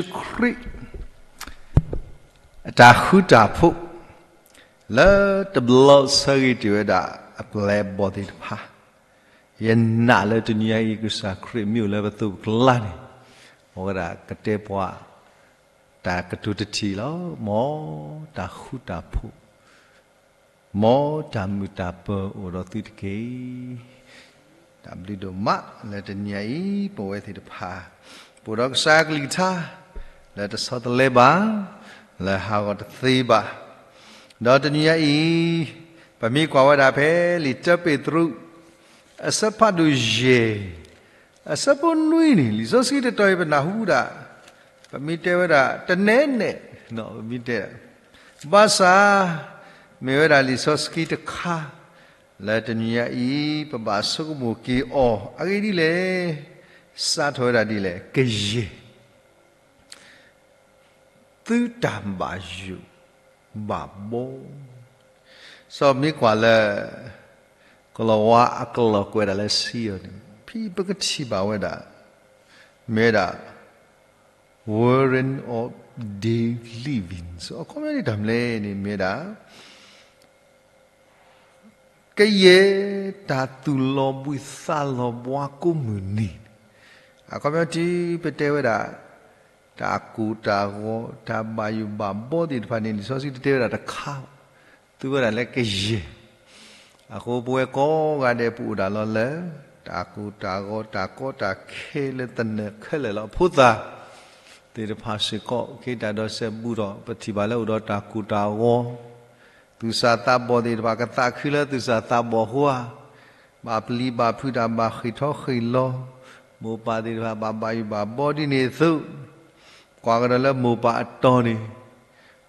လၢလံာ်စီဆှံကစၢ်ယ့ၣ်ၡူးခရံာ် အတၢ်ဃူတၢ်ဖိး လၢတဘျီဆၢဂ့ၤတ့ၢ်ဝဲဒၣ်အပျဲၢ်အဘီၣ်သ့ၣ်တဖၣ်, ယနာ်လၢတနံၤအံၤ ကစၢ်ခရံာ်မ့ၢ်အိၣ်လၢပသိးပကျါန့ၣ်, အဝဲဒၣ်ကတဲပှၤ တၢ်ကတိၤတထံၣ်လီၤ. မ်တၢ်ဃူတၢ်ဖိး မ်တၢ်မုာ်တၢ်ပၢၤအိၣ်ဒီးသုတက့ၢ်. တၢ်ဘျုးဒိၣ်မးလၢတနံၤအံၤ ပဝဲသ့ၣ်တဖၣ် ပအိၣ်ဒီးကစၢ်ကလုၢ်ကထါ လၢတဆီတလဲဘၣ်, လၢဟးဂီၤတသ့ဘၣ်. ဒီးတနံၤအံၤ ပမ့ၢ်ကွၢ်ဝဲဒၣ်ဖဲလံာ်တၢပ့းတရူး အဆၢဖးဒိၣ်ယဲၢ် အဆၢဖိနွံန့ၣ် လံာ်စီဆှံတတီၤအံၤ ပနၢ်ဟူဒၣ် ပမ့ၢ်တဲဝဲဒၣ် တနဲနဲၣ် ပမ့ၢ်တဲ ဘၣ်ဆၣ် မ့ၢ်ဝဲဒၣ်လံာ်စီဆှံတခါ လၢတနံၤအံၤ ပဘၣ်ဆိကမိၣ်က့ၤအီၤ အဂ့ၢ်ဒ်လဲၣ်, စးထီၣ်ဝဲဒၣ်ဒ်လဲၣ်, ကယဲၢ် သုတၢ်ဘၣ်ယိၣ်ဘၣ်ဘီ, စီၤမ့ၢ်ကွၢ်လၢ ကလီၤဝါအကလီၤကွဲးဒၣ်လၢစံယိၣ်န့ၣ် ဖဲပကထံၣ်ဘၣ်ဝဲဒၣ် မ့ၢ်ဝဲဒၣ် warrant of deliverance အခီပညီန့ၣ်တၢ်မနုၤလဲၣ်န့ၣ် မ့ၢ်ဝဲဒၣ် ကယဲၢ်တၢ်သူၣ်လီၤဘှံးသးလီၤဘှါကိးမုၢ်နံၤ, အခီပညီတုၤပတဲဝဲဒၣ် တၢ်ကိၢ်တၢ်ဂီၤ တၢ်ဘၣ်ယိၣ်ဘၣ်ဘီသ့ၣ်တဖၣ်န့ၣ် လံာ်စီဆှံတတဲဝဲဒၣ်တခါ, သူဝဲဒၣ်လၢကယဲၢ်. အဃိပဝဲကိးဂၤဒဲးပအိၣ်ဒၣ်လီၤလၢ တၢ်ကိၢ်တၢ်ဂီၤ တၢ်ကီတၢ်ခဲလၢသနၢၣ်ခဲလၢာ်လီၤ. ဖိသၣ်သ့ၣ်တဖၣ်စ့ၢ်ကီး က့ၤတၢ်ဒီးစဲးဘူးထီၣ် ပထံၣ်ဘၣ်လၢအိၣ်ဒီးတၢ်ကိၢ်တၢ်ဂီၤ သူၣ်စၢ်သးဘီၣ်သ့ၣ်တဖၣ် ကသးခုလၢသူၣ်စၢ်သးဘီၣ်အဃိဧါ, ဘၣ်ပျံၤဘၣ်ဖုးတၢ် ဘၣ်ဃ့ၢ်ထီၣ်ဃ့ၢ်လီၤ, မိၢ်ပၢ်သ့ၣ်တဖၣ် ဘၣ်ဘၣ်ယိၣ်ဘၣ်ဘီဒ်န့ၣ်အသိး, ကွၢ်ကဒီးလၢမိၢ်ပၢ်အတီၤန့ၣ်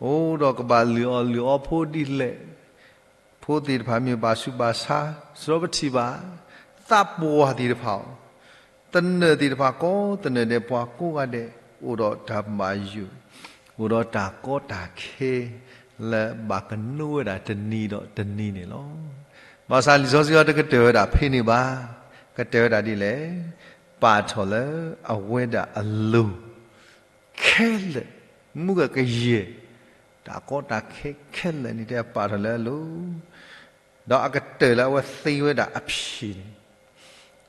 အိၣ်ဒီးကဘၣ်လုၢ်အီၣ်လုၢ်အီဖိဒ်လဲၣ်, ဖိသ့ၣ်တဖၣ်မ့ၢ်ဘၣ်ဆူးဘၣ်ဆါ, စရီပထံၣ်ဘၣ် သးပှၢ်သ့ၣ်တဖၣ်အီၤ, သနၢၣ်သ့ၣ်တဖၣ်ကိးသနၢၣ်ဒဲး ပှၤကိးဂၤဒဲး အိၣ်ဒီးတၢ်ဘၣ်ယိၣ်, အိၣ်ဒီးတၢ်ကီတၢ်ခဲ လၢဘၣ်ကနိဝဲဒၣ်တနံၤဒီးတနံၤန့ၣ်လီၤ. ဘၣ်ဆၣ်လံာ်စီဆှံအံၤတကတၢၢ်ဝဲဒၣ်ဖဲန့ၣ်ဘၣ်, ကတၢၢ်ဝဲဒၣ်ဒ်လဲၣ်, ပာ်ထီၣ်လၢအဝဲဒၣ်အလိၤ ခဲလၢာ်, မုၢ်ဂၢၢ်ကယဲၢ်, တၢ်ကီတၢ်ခဲခဲလၢာ်န့ၣ် တဲပာ်ထီၣ်လၢအလိၤ, ဒီးအကတၢၢ်လၢအဝဲသ့ဝဲဒၣ်အဖံးန့ၣ်,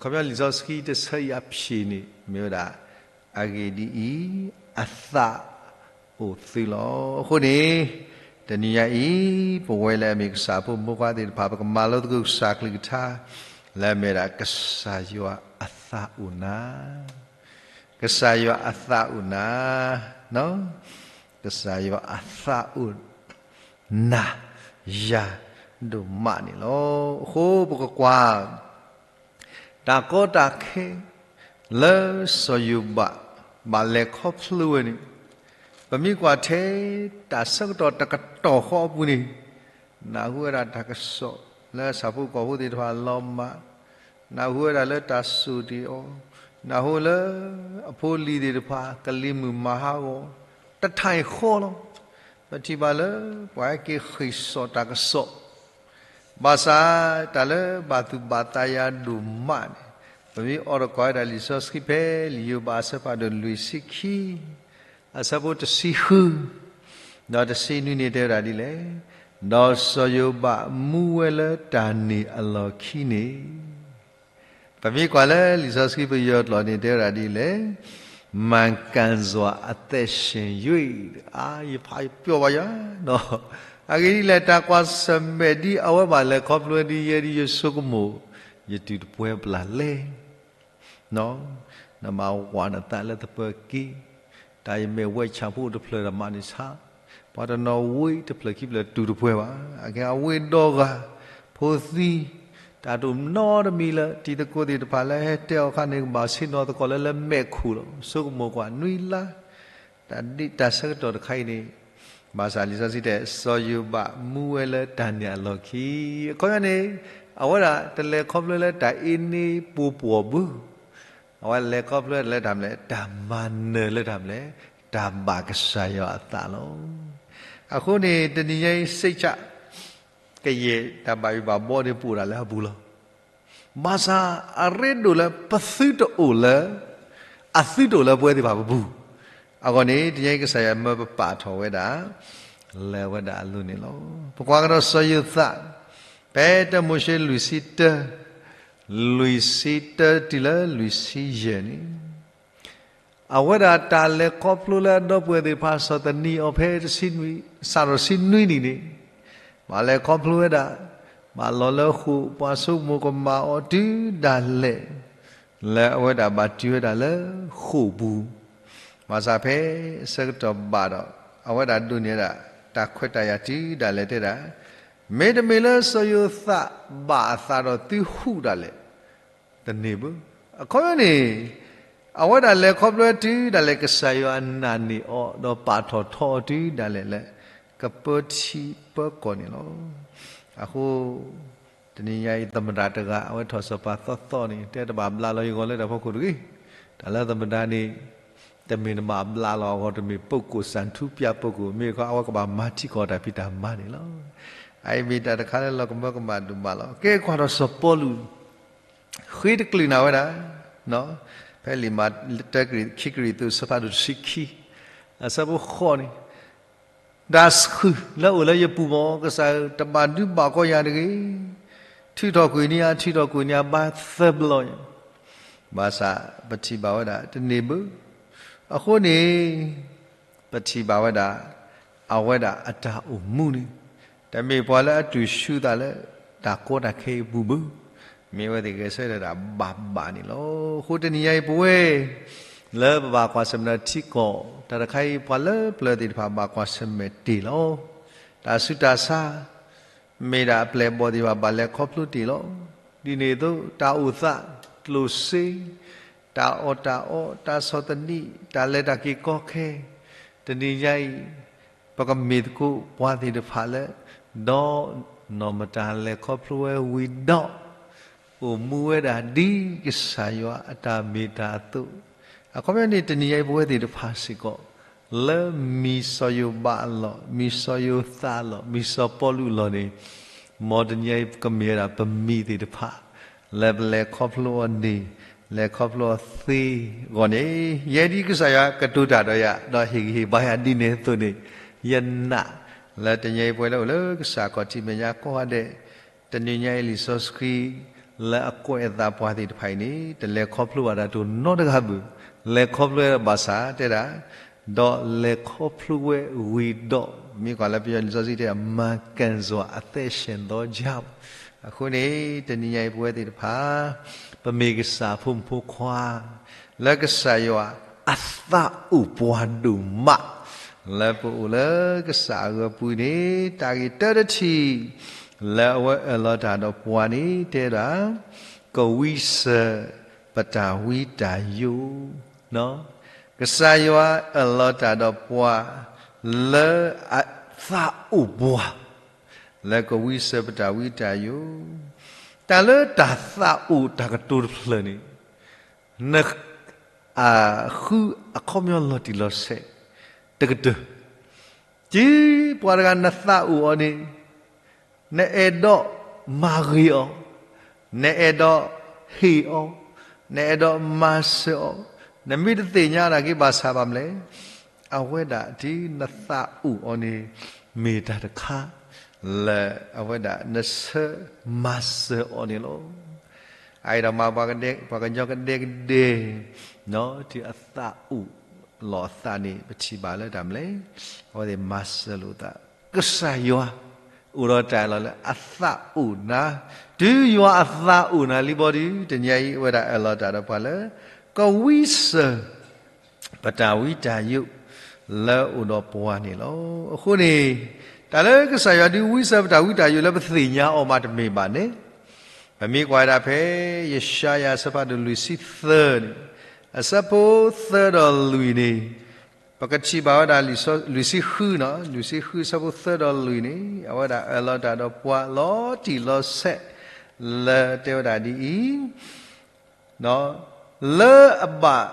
ခီပညီလံာ်စီဆှံတဆၢအံၤအဖံးန့ၣ် မ့ၢ်ဝဲဒၣ် အဂ့ၢ်ဒ်အံၤ, အသးအိၣ်သုလီၤ. အဃိန့ၣ် တနံၤညါအံၤ ပဝဲလၢအမ့ၢ်ကစၢ်အဖိမုၣ်ဖိခွါသ့ၣ်တဖၣ် ပကမၤလိသကိးကစၢ်ကလုၢ်ကထါ လၢအမ့ၢ်ဝဲဒၣ် ကစၢ်ယွၤအသးအိၣ်နၤ ကစၢ်ယွၤအသးအိၣ်နၤ, ကစၢ်ယွၤအသးအိၣ်နၤ ယၤဒိၣ်မးန့ၣ်လီၤ. အဃိပကကွၢ် တၢ်ကီတၢ်ခဲ လၢစီၤယိၤဘး ဘၣ်လဲၤခီဖျိဝဲန့ၣ်, ပမ့ၢ်ကွၢ်ထဲတၢ်ဆၢကတီၢ်တကတီၢ်ဃီအပူၤန့ၣ်, နၢ်ဟူဝဲဒၣ်တၢ်ကစီၣ်လၢဆၣ်ဖိကီၢ်ဖိသ့ၣ်တဖၣ်လီၤမၢ်, နၢ်ဟူဝဲဒၣ်လၢတၢ်စိာ်တ့ၢ်အီၤ, နၢ်ဟူလၢအဖိလံၤသ့ၣ်တဖၣ် ကလံၤမုၢ်မၤဟးဂီၤ တထံၣ်ဃီလီၤ. ပထံၣ်ဘၣ်လၢပှၤဟဲက့ၤဃ့ၢ်စိာ်တၢ်ကစီၣ် ဘၣ်ဆၣ်တၢ်လၢဘၣ်သူၣ်ဘၣ်သးယၤဒိၣ်မးန့ၣ်, ပမ့ၢ်အိးထီၣ်ကွၢ်ဝဲဒၣ်လံာ်စီဆှံဖဲ လံာ်ယိၤဘးအဆၢဖးဒိၣ်လွံၢ်ဆံခံ အဆၢဖိတဆံဃု ဒီးတဆံနွံန့ၣ်တဲဝဲဒၣ်ဒ်လဲၣ်, ဒီးစီၤယိၤဘးမူဝဲလၢတၢ်န့ၢ်အလီၢ်ခံန့ၣ် ပမ့ၢ်ကွၢ်လၢလံာ်စီဆှံပယီၤကျိာ်န့ၣ်တဲဝဲဒၣ်ဒ်လဲၣ်, မှန်ကန်စွာအသက်ရှင်၍ အါ ယဖးပျီၢ်ဘၣ်ယၤနီၤ, အဂ့ၢ်ဒ်လဲၣ် တၢ်ကွၢ်ဆၢၣ်မဲာ်ဒ်အဝဲဘၣ်လဲၤခီဖျိဒ်ယဲဒ်ယဆိကမိၣ် ယတုၤတပှဲၤပျၢ်လဲၣ် နမၤဝးနသးလၢသပၢၤက့ၤ, တၢ်ယမဲာ်ဝဲဆၣ်ဖိတဖျၢၣ်တၢ်မၤန့ၣ်ဆါ, ပှၤတနီၤဝ့တဖျၢၣ်ခံဖျၢၣ်တုၤတပှဲၤဘၣ်, အကဲအဝ့ဒီဂၤ, ဖိသံ, တၢ်တအိၣ်နီတမံၤလၢ တံၤသကိးသ့ၣ်တဖၣ်လၢဟဲတဲအီၤခါန့ၣ် ကဘၣ်ဆ့ၣ်နီၤသကိးလၢလၢမဲာ်ခိၣ်လီၤ, ဆိကမိၣ်ကွၢ်နွံလါ တၢ်ဒ်တၢ်ဆၢကတီၢ်တခါအံၤန့ၣ်, ဘၣ်ဆၣ်လံာ်စီဆှံတဲ စီၤယိၤဘးမူဝဲလၢတၢ်န့ၢ်အလီၢ်ခံ, အခီပညီန့ၣ်, အဝဲဒၣ်တလဲၤခီဖျိလၢတၢ်အ့န့ၢ်ပှိၤပှီၢ်ဘၣ်, အဝဲလဲၤခီဖျိလၢတၢ်မနုၤလဲၣ်, တၢ်မၤနၢၤလၢတၢ်မနုၤလဲၣ်, တၢ်ဘၣ်ကစၢ်ယွၤအသးလီၤ. အဃိန့ၣ် တနံၤညါအံၤ စိတ်ချ ကယဲၢ်တၢ်ဘၣ်ယိၣ်ဘၣ်ဘီန့ၣ် ပအိၣ်ဒၣ်လၢအပူၤလီၤ. ဘၣ်ဆၣ်အရ့ဒိၣ်လၢပသုတအိၣ်လၢ, အသုတအိၣ်လၢပဝဲသ့ၣ်တဖၣ်ပပူၤ, အဂီၢ်န့ၣ် တနံၤအံၤကစၢ်ယွၤမၢပပာ်ထီၣ်ဝဲဒၣ် လၢအဝဲဒၣ်အလိၤန့ၣ်လီၤ. ပကွၢ်ကဒီးစီၤယိၤသး, ဖဲတၢမိၤၡ့လွံၢ်ဆံတၢ, လွံၢ်ဆံတၢတုၤလၢလွံၢ်ဆံယဲၢ်န့ၣ် အဝဲဒၣ်တၢ်လဲၤခီဖျိလၢအဒီပုၢ်ဝဲၢ်သ့ၣ်တဖၣ် ဆီၣ်သနံးအီၤဖဲတဆံနွံ, စးထီၣ်ဆံနွံနံၣ်န့ၣ်, ဘၣ်လဲၤခီဖျိဝဲဒၣ်, ဘၣ်လီၤလၢဃိာ်, ပှၤဆိကမိၣ်ကမၣ်အီၤတုၤဒၣ်လဲာ်, လၢအဝဲဒၣ်ဘၣ်တုၤဝဲဒၣ်လၢဃိာ်ပူၤ, ဘၣ်ဆၣ်ဖဲအဆၢကတီၢ်ဘၣ်ဒီး အဝဲဒၣ်ဒိးန့ၢ်ဝဲဒၣ် တၢ်ခွဲးတၢ်ယာ်တုၤဒၣ်လဲာ်တဲဒၣ်, မ့တမ့ၢ်လၢစီၤယိၤသးဘၣ်အသးဒီးသုဟုၣ်ဒၣ်လဲာ် တန့ၢ်ဘၣ်. အခီပညီန့ၣ် အဝဲဒၣ်လဲၤခီဖျိတုၤဒၣ်လဲာ် ကစၢ်ယွၤနာ်န့ၢ်အီၤ ဒီးပာ်ထီၣ်ထီအီၤတုၤဒၣ်လဲာ်လၢ ကပၢထံပၢကီၢ်န့ၣ်လီၤ. အဃိ တနံၤညါအံၤ သမ္မတတဂၤ အဝဲထီၣ်စီၤပၤသီသီန့ၣ် တဲတဘၣ်ဘျးလီၤယဂီၢ်လၢတၢ်ဖီခိၣ်တဂ့ၤ. တၢ်လၢသမ္မတန့ၣ် တမ့ၢ်တဘၣ်ဘျးလီၤအဂီၢ် တမ့ၢ်ပကိၣ်စၣ်ထူပျၢ်ပကိၣ် မ့ၢ်ခီ အဝဲကဘၣ်မၤထံကီၢ်တၢ်ဖံးတၢ်မၤန့ၣ်လီၤ. အအံၤမ့ၢ်တၢ်တခါလၢလီၤကမၢကမၣ်ဒိၣ်မးလီၤ. ကဲကွၢ်ဒီးစီၤပီလူး ဃ့တကလုာ်နၤဝဲဒၣ်, ဖဲလံာ်မၤတၢကရံၣ် ခံကရံၣ်သူး အဆၢဖးဒိၣ်တဆံခံ, အဆၢဖိဃိးန့ၣ်, တၢ်ဆှုၣ်လၢအအိၣ်လၢယပူၤမး ကစၢ်ဧၢ, တဘၣ်ဒုးဘၣ်ကီယၤတဂ့ၤ. ထုးထီၣ်ကွံာ်န့ၢ်ယၤ, ထုးထီၣ်ကွံာ်န့ၢ်ယၤဘါသၢဘျီညါ. ဘၣ်ဆၣ်ပထံၣ်ဘၣ်ဝဲဒၣ် တန့ၢ်ဘၣ်. အဃိန့ၣ် ပထံၣ်ဘၣ်ဝဲဒၣ် အဝဲဒၣ်အတၢ်အိၣ်မူန့ၣ် တမ့ၢ်ပှၤလၢအတူၢ်ဆူၣ်သးလၢ တၢ်ကီတၢ်ခဲအံၤအပူၤဘၣ်. မ့ၢ်အဝဲသ့ၣ်ဂဲၤဆၢထၢၣ်ဒၣ်ဘၣ်ဘၣ်န့ၣ်လီၤ. အဃိတနံၤညါအံၤပဝဲ လၢပဘၣ်ကွၢ်ဆၢၣ်မဲာ်ဒီးထံကီၢ် တၢ်တခါအံၤ ပှၤလၢပျၢၤသ့ၣ်တဖၣ်ဘၣ်ကွၢ်ဆၢၣ်မဲာ်တ့ၢ်လီၤ. တၢ်ဆူးတၢ်ဆါ မ့ၢ်ဒၣ်အပျဲၢ်အဘီၣ်သ့ၣ်တဖၣ်ဘၣ်လဲၤခီဖျိတ့ၢ်လီၤ. ဒ်န့ၣ်အသိး တၢ်အိၣ်သး, ကျိၣ်စ့, တၢ်အီၣ်တၢ်အီ, တၢ်ဆီၣ်သနံး, တၢ်လဲၤတၢ်က့ၤကီခဲ, တနံၤညါအံၤ ပကမ့ၢ်သကိးပှၤသ့ၣ်တဖၣ်လၢ ဒီးနီၢ်မတၤလဲၤခီဖျိဝဲဝံၤဒီး အိၣ်မူဝဲဒၣ်ဒ်ကစၢ်ယွၤအတၢ်မ့ၢ်တၢ်အသိး, အခီပညီန့ၣ် တနံၤညါအံၤပဝဲသ့ၣ်တဖၣ်စ့ၢ်ကီး လၢမ့ၢ်စီၤယိၤဘးအလီၢ်, မ့ၢ်စီၤယိၤသးအလီၢ်, မ့ၢ်စီၤပီလူးအလီၢ်န့ၣ်, မ်တနံၤညါအံၤ ပကမ့ၢ်ဝဲဒၣ်ပမံၤသ့ၣ်တဖၣ် လၢပလဲၤခီဖျိအီၤန့ၣ်, လဲၤခီဖျိအီၤသ့အဂီၢ်န့ၣ်, ယဲဒ်ကစၢ်ယွၤကတိၤတၢ်ဒီးယၤ ဒီးဟ့ၣ်ဂံၢ်ဟ့ၣ်ဘါယၤဒ်န့ၣ်အသိးန့ၣ်, ယနာ်လၢတနံၤညါအံၤပဝဲလၢအိၣ်လၢကစၢ်ခီၣ်ထံးမဲာ်ညါကိးဂၤဒဲး, တနံၤညါအံၤလံာ်စီဆှံ လၢအကွဲးအသးပှၤသ့ၣ်တဖၣ်အံၤန့ၣ် တလဲၤခီဖျိဘၣ်တၢ်တိၢ်နီတဂၤဘၣ်, လဲၤခီဖျိဝဲဘၣ်ဆၣ်တဲဒၣ်, ဒီးလဲၤခီဖျိဝဲဝံၤဒီး, မ့ၢ်ကွၢ်လၢပယီၤလံာ်စီဆှံတဲဒၣ် မၤကၢၣ်စွာ်အသက်ရှင်သောကြောင့်, အဃိန့ၣ် တနံၤညါအံၤပဝဲသ့ၣ်တဖၣ် ပမ့ၢ်ကစၢ်ဖိမုၣ်ဖိခွါ လၢကစၢ်ယွၤအသးအိၣ်ပှၤဒိၣ်မး, လၢပအိၣ်လၢကစၢ်အဂီၢ်ပူၤန့ၣ် တၢ်ဂ့ၢ်တၢတထံၣ် လၢအဝဲအၢၣ်လီၤတၢ်ဒီးပှၤန့ၣ် တဲဒၣ်, ကဝံစၢၤပတၢ်ဝံတၢ်ယိး, ကစၢ်ယွၤအၢၣ်လီၤတၢ်ဒီးပှၤ လၢအသးအိၣ်ပှၤ လၢကဝံစၢၤပတၢ်ဝံတၢ်ယိး, တၢ်လၢတၢ်သးအိၣ်တၢ်ကတိၤတဖျၢၣ်န့ၣ် န ဃုအခီပညီလီၤတံၢ်လီၤဆဲး တကတၢၢ်, တုၤပှၤတဂၤနသးအိၣ်အီၤန့ၣ် နအဲၣ်ဒိးမၤဂ့ၤအီၤ, နအဲၣ်ဒိးဟ့ၣ်အီၤ, နအဲၣ်ဒိးမၤစၢၤအီၤ, နမ့ၢ်တသ့ၣ်ညါဒၣ်က့ၤဘၣ်ဆၣ်ဘၣ်မနုၤလဲၣ်, အဝဲဒၣ်တုၤနသးအိၣ်အီၤန့ၣ် မ့ၢ်တၢ်တခါ လၢအဝဲဒၣ်နဆၢမၤစၢၤအီၤန့ၣ်လီၤ. အအံၤဒီးမ့ၢ်ပှၤကညီကဒဲကဒဲ တုၤအသးအိၣ်လီၤအသးန့ၣ် ပထံၣ်ဘၣ်လၢတၢ်မနုၤလဲၣ်, အဝဲသ့ၣ်မၤစၢၤလိာ်သး, ကစၢ်ယွၤ အိၣ်ဒီးတၢ်အၢၣ်လီၤလၢအသးအိၣ်နၤ, တုၤယွၤအသးအိၣ်နၤလံဘီဒုး တနံၤအံၤအဝဲဒၣ်အၢၣ်လီၤတၢ်ဒီးပှၤလၢ ကဝံစၢၤ ပတၢ်ဝံတၢ်ယိး လၢအအိၣ်ဒီးပှၤန့ၣ်လီၤ. အဃိန့ၣ် တၢ်လၢကစၢ်ယွၤဒုးဝံစၢၤပတၢ်ဝံတၢ်ယိးလၢပသ့ၣ်ညါအီၤမးတမ့ၢ်ဘၣ်န့ၣ်, ပမ့ၢ်ကွၢ်ဝဲဒၣ်ဖဲ ယၡါယၤအဆၢဖးဒိၣ်လွံၢ်ဆံသၢန့ၣ်, အဆၢဖိသၢဒီးလွံၢ်န့ၣ်, ပကထံၣ်ဘၣ်ဝဲဒၣ်လွံၢ်ဆံဃုန့ၣ်, လွံၢ်ဆံဃုအဆၢဖိသၢဒီးလွံၢ်န့ၣ် အဝဲဒၣ်အၢၣ်လီၤတၢ်ဒီးပှၤလီၤတံၢ်လီၤဆဲး လၢတဲဝဲဒၣ်ဒ်အံၤ လၢအဘၣ်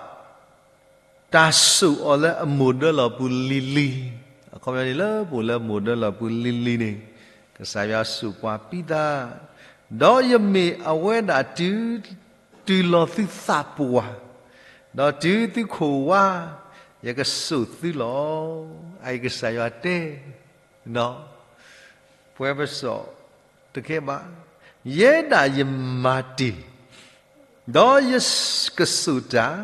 တၢ်စိာ်အီၤလၢအမိၢ်ဒၢလီၢ်ပူၤလံၤလံၤ, အခီပညီန့ၣ်လၢပအိၣ်လၢမိၢ်ဒၢလီၢ်ပူၤလံၤလံၤန့ၣ်, ကစၢ်ယွၤစိာ်ပှၤပံသး, ဒီးယမ့ၢ်အဝဲဒၣ်တုၤ, တုၤလီၤသုသးပှၢ်, ဒီးတုၤသုခိၣ်ဝါ, ယကစိာ်သုလီၤ. အအံၤကစၢ်ယွၤတဲ, ပှဲၤပစီၣ်တကဲဘၣ်, ယဲဒၣ်ယမၤတ့ၢ် ဒီးယကစိာ်တၢ်,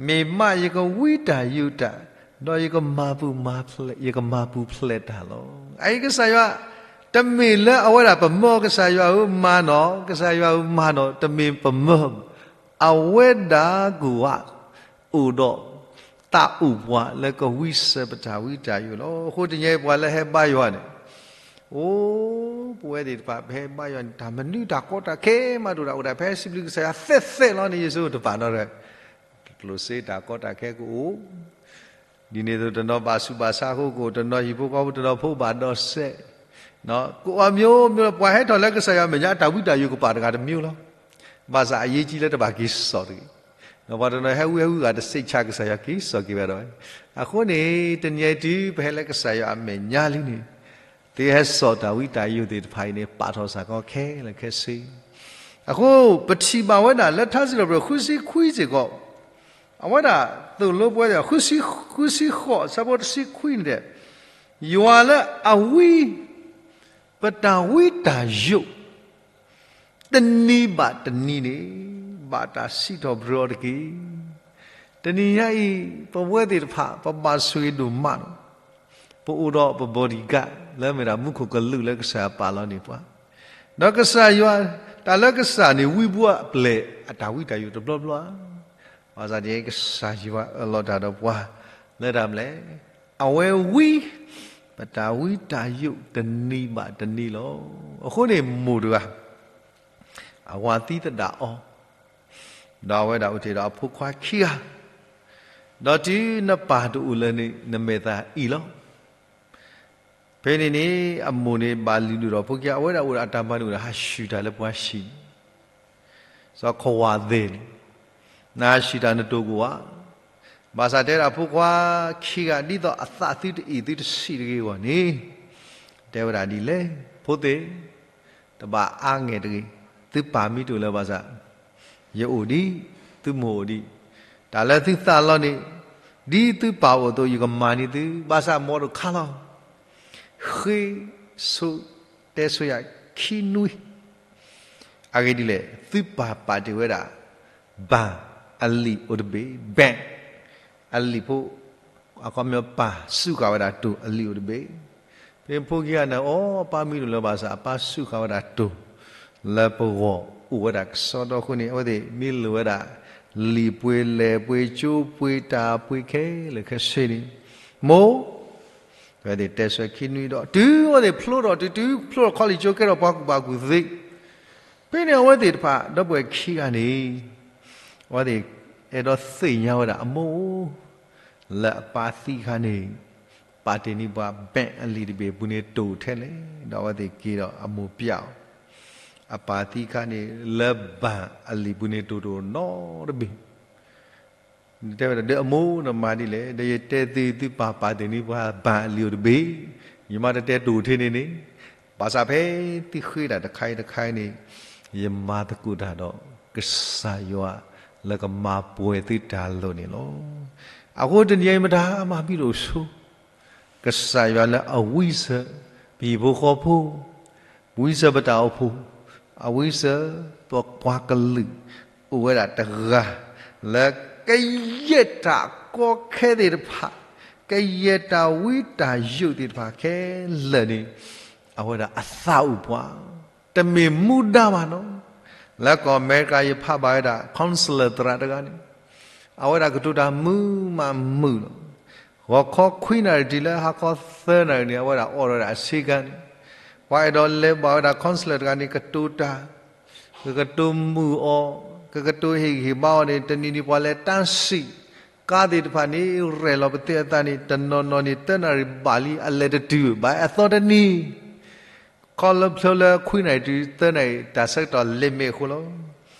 မ့ၢ်မးယကဝံတၢ်ယိာ်တၢ်, ဒီးယကမၤပူၤမၤဖျဲး, ယကမၤပူၤဖျဲးတၢ်လီၤ. အအံၤကစၢ်ယွၤ, တမ့ၢ်လၢအဝဲဒၣ်ပမၢကစၢ်ယွၤဧၢမၤနီၣ်, ကစၢ်ယွၤဧၢမၤနီၣ်, တမ့ၢ်ပမၢ, အဝဲဒၣ်ကွၢ် အိၣ်ဒီး သးအိၣ်ပှၤလၢကဝံစၢၤပတၢ်ဝံတၢ်ယိာ်လီၤ. အဃိတနံၤအံၤပှၤလၢဟဲဘါယွၤန့ၣ်, အိ, ပဝဲသ့ၣ်တဖၣ် ပဟဲဘါယွၤန့ၣ် တၢ်မနုၤတၢ်ကီတၢ်ခဲမးတအိၣ်ဒၣ် အိၣ်ဒၣ်ဖဲစံးဘျုးကစၢ်ယွၤသ့သ့လီၤန့ၣ် ယဆိကမိၣ်တဘၣ်နီတဂၤ, ကျိၣ်စ့တၢ်ကီတၢ်ခဲကအိၣ် ဒ်န့ၣ်အသိးတနီၤဘၣ်ဆူးဘၣ်ဆါအဃိကအိၣ်, တနီၤဟံၣ်ဖိဃီဖိ တနီၤဖိဘၣ်ဒီးစဲး, ကအိၣ်အမျိုးမျိုး, ပှၤဟဲထီၣ်လၢကစၢ်ယွၤအမဲာ်ညါ တၢ်ဝံတၢ်ယိာ်ကပာ်တဂၤတမျိုးလီၤ. ဘၣ်ဆၣ်အရေးကြီးလၢတဘၣ်က့ၤစိာ်တဂ့ၤ. ဒီးပှၤတနီၤဟဲဝံဟဲဝံဂၤတစဲးဆါ ကစၢ်ယွၤက့ၤစိာ်က့ၤဝဲဒီးဝဲ. အဃိန့ၣ် တနံၤအံၤတုၤပဟဲလၢကစၢ်ယွၤအမဲာ်ညါလံန့ၣ်, သုဟဲစိာ်တၢ်ဝံတၢ်ယိာ်သ့ၣ်တဖၣ်အံၤန့ၣ် ပာ်ထီၣ်စ့ၢ်ကီးခဲလၢာ်ခဲဆ့. အဃိ ပထံၣ်ဘၣ်ဝဲဒၣ်လၢထါစံးထီၣ်ပတြၢၤ ဃုဆံခွံစ့ၢ်ကီး, အဝဲဒၣ်သိၣ်လိပဝဲသ့ၣ် ဃုဆံဃိး အဆၢဖိတဆံခွံန့ၣ်, ယွၤလၢအဝံ ပတၢ်ဝံတၢ်ယိာ် တနံၤဘၣ်တနံၤန့ၣ် ဘၣ်တၢ်စံးထီၣ်ပတြၢၤအီၤတက့ၢ်. တနံၤညါအံၤ ပဝဲသ့ၣ်တဖၣ် ပဘၣ်ဆိၣ်ဂ့ၤဒိၣ်မးလီၤ. ပအိၣ်ဒီးပ bodyguard လၢမ့ၢ်ဒၣ်မူခိၣ်ကလူးလၢကစၢ်ယွၤပာ်လီၤန့ၢ်ပှၤ, ဒီးကစၢ်ယွၤ, တၢ်လၢကစၢ်န့ၣ်ဝံပှၤအပျဲၢ် အတၢ်ဝံတၢ်ယိာ်တဘျီဘျီဧါ. ဘၣ်ဆၣ်ဒ်အံၤ ကစၢ်ယွၤအၢၣ်လီၤတၢ်ဒီးပှၤ လၢတၢ်မနုၤလဲၣ်, အဝဲဝံ ပတၢ်ဝံတၢ်ယိာ်တနံၤဘၣ်တနံၤလီၤ. အဃိန့ၣ်မိၢ်တဂၤ အဝၤသံသဒၣ်အီၤ, ဒီးအဝဲဒၣ်အိၣ်တ့ၢ်ဒီးအဖိခွါခံဂၤ, ဒီးတုၤနပၢ်တအိၣ်လၢၤန့ၣ် နမဲာ်သၣ်အံၣ်လီၤ. ဖဲန့ၣ်န့ၣ် အမိၢ်န့ၣ်ဘၣ်လုၢ်ဒိၣ်ဒီးဖိခံဂၤ, အဝဲဒၣ်အိၣ်ဒီးအတၢ်မၤန့ၣ်အိၣ်ဒီးဟးဆူၣ်တၢ်လၢပှၤဆံးန့ၣ်, စီၤခွါဝၤသ့ၣ်န့ၣ်, နဟးဆူၣ်တၢ်နတိၢ်ကအိၣ်ဧါ. ဘၣ်ဆၣ်တဲဒၣ်ဖိခွါခံဂၤ ဒ်သိးအသးသုတအံၣ်သုတဆံးတဂ့ၤအဂီၢ်န့ၣ်, တဲဝဲဒၣ်ဒ်လဲၣ်, ဖိသ့ၣ်, တဘၣ်အါငဲၢ်တဂ့ၤ, သုပၢ်မ့ၢ်တအိၣ်လၢၤဘၣ်ဆၣ်, ယအိၣ်ဒံး, သုမိၢ်အိၣ်ဒံး, တၢ်လၢသုသးလီန့ၣ်, ဒ်သုပၢ်အိၣ်အသိး ယကမၤန့ၢ်သု, ဘၣ်ဆၣ်မ်တခါလီၤ. ဃ့ဆိတဲဆိယၤခံနွံ အဂ့ၢ်ဒ်လဲၣ်, သုပၢ်ပာ်တ့ၢ်ဝဲဒၣ် ဘၣ်အလံာ်အိၣ်တဘ့ၣ်, bank အလံာ်ဖိ, အခီပညီပၢ်စူးဃာ်ဝဲဒၣ်တိၢ်အလံာ်အိၣ်တဘ့ၣ်. ဖဲဖိခံဂၤန့ၣ် အိ အပၢ်မ့ၢ်တအိၣ်လၢၤဘၣ်ဆၣ် အပၢ်စူးဃာ်ဝဲဒၣ်တိၢ် လၢပဂီၢ်အိၣ်ဝဲဒၣ်ကစီဒီအဃိန့ၣ် အဝဲသ့ၣ်မ့ၢ်လိၣ်ဝဲဒၣ် လံာ်ပှ့ၤလဲၢ်ပှ့ၤ ကၠိပှ့ၤတၢ်ပှ့ၤခဲလၢာ်ခဲဆ့န့ၣ်, မိၢ် အဝဲသ့ၣ်တဲဆှၢခံနွံဒီး တုၤအဝဲသ့ၣ်ဖျိထီၣ်တုၤ တုၤဖျိထီၣ် college ကဲထီၣ်ပှၤကူၣ်ဘၣ်ကူၣ်သ့, ဖဲန့ၣ်အဝဲသ့ၣ်တဖၣ် ဒီပုၢ်ဝဲၢ်ခံဂၤန့ၣ် အဝဲသ့ၣ်အဲၣ်ဒိးသ့ၣ်ညါဝဲဒၣ်အမိၢ် လၢအပၢ်သံအခါန့ၣ် ပာ်တ့ၢ်န့ၢ်ပှၤ bank အလံာ်တဘ့ၣ်အပူၤန့ၣ်တိၢ်ထဲလဲၣ်, ဒီးအဝဲသ့ၣ်က့ၤဒီးအမိၢ်ပျဲအီၤ, အပၢ်သံအခါန့ၣ် လၢ bank အလံာ်ပူၤန့ၣ်တိၢ်တအိၣ်နီတဘ့ၣ်. တဲဝဲဒၣ် ဒီးအမိၢ်နမၤဒ်လဲၣ်, ဒီးယတဲသု သုပၢ်ပာ်တ့ၢ်န့ၢ်ပှၤ bank အလံာ်အိၣ်တဘ့ၣ်, ယမါတတဲတိၢ်ထဲန့ၣ်န့ၣ်, ဘၣ်ဆၣ်ဖဲသုဃ့တၢ်တခါအံၤတခါအံၤန့ၣ် ယမၤသကိးတၢ်ဒီး ကစၢ်ယွၤလၢကမၤပှဲၤသုတၢ်လိၣ်န့ၣ်လီၤ. အဃိတနံၤအံၤမတၤမၤဘံၣ်ဒိၣ်ဆိ ကစၢ်ယွၤလၢအဝံစၢၤ ပဟံၣ်ဖိဃီဖိ, ဝံစၢၤပတၢ်အိၣ်ဖှိၣ်, အဝံစၢၤပပှၤကလုာ်, အိၣ်ဝဲဒၣ်တဂၤ လၢကယဲၢ်တၢ်ကီခဲသ့ၣ်တဖၣ်, ကယဲၢ်တၢ်ဝံတၢ်ယိာ်သ့ၣ်တဖၣ်ခဲလၢာ်န့ၣ်, အဝဲဒၣ်အသးအိၣ်ပှၤ, တမ့ၢ်မူဒါဘၣ်နီၤ. လၢကီၢ်အမဲရကၤယဖးဘၣ်ဝဲဒၣ် consular သရၣ်တဂၤန့ၣ်, အဝဲဒၣ်ကတိၤတၢ်မုာ်မးမုာ်လီၤ. ဂီၤခီခွံနၣ်ရံၣ်တုၤလၢဟါခီသၢနၣ်ရံၣ်န့ၣ် အဝဲဒၣ်အိးထီၣ်ဝဲဒၣ်အဆ့ကၤန့ၣ်, ပှၤအဲၣ်ဒိးလဲၤဘၣ်ဝဲဒၣ် consular တဂၤန့ၣ် ကတိၤတၢ်, ကကတိၤမုာ်အီၤ, ကကတိၤဟ့ၣ်ဂံၢ်ဟ့ၣ်ဘါအီၤန့ၣ် တနံၤန့ၣ်ပှၤလဲၤတၢ်စံး, ကါသ့ၣ်တဖၣ်န့ၣ် ရဲၣ်လီၤပသ့အသးန့ၣ် တနီၤနီၤန့ၣ် သၢနၣ်ရံၣ်ဘၣ်လံ အလဲၤတတုၤဘၣ်အသီတနံၤ ခီဖျိလၢခွံနၣ်ရံၣ်တုၤသၢနၣ်ရံၣ် တၢ်ဆၢကတီၢ်လ့ၤမ့ၣ်အဃိလီၤ.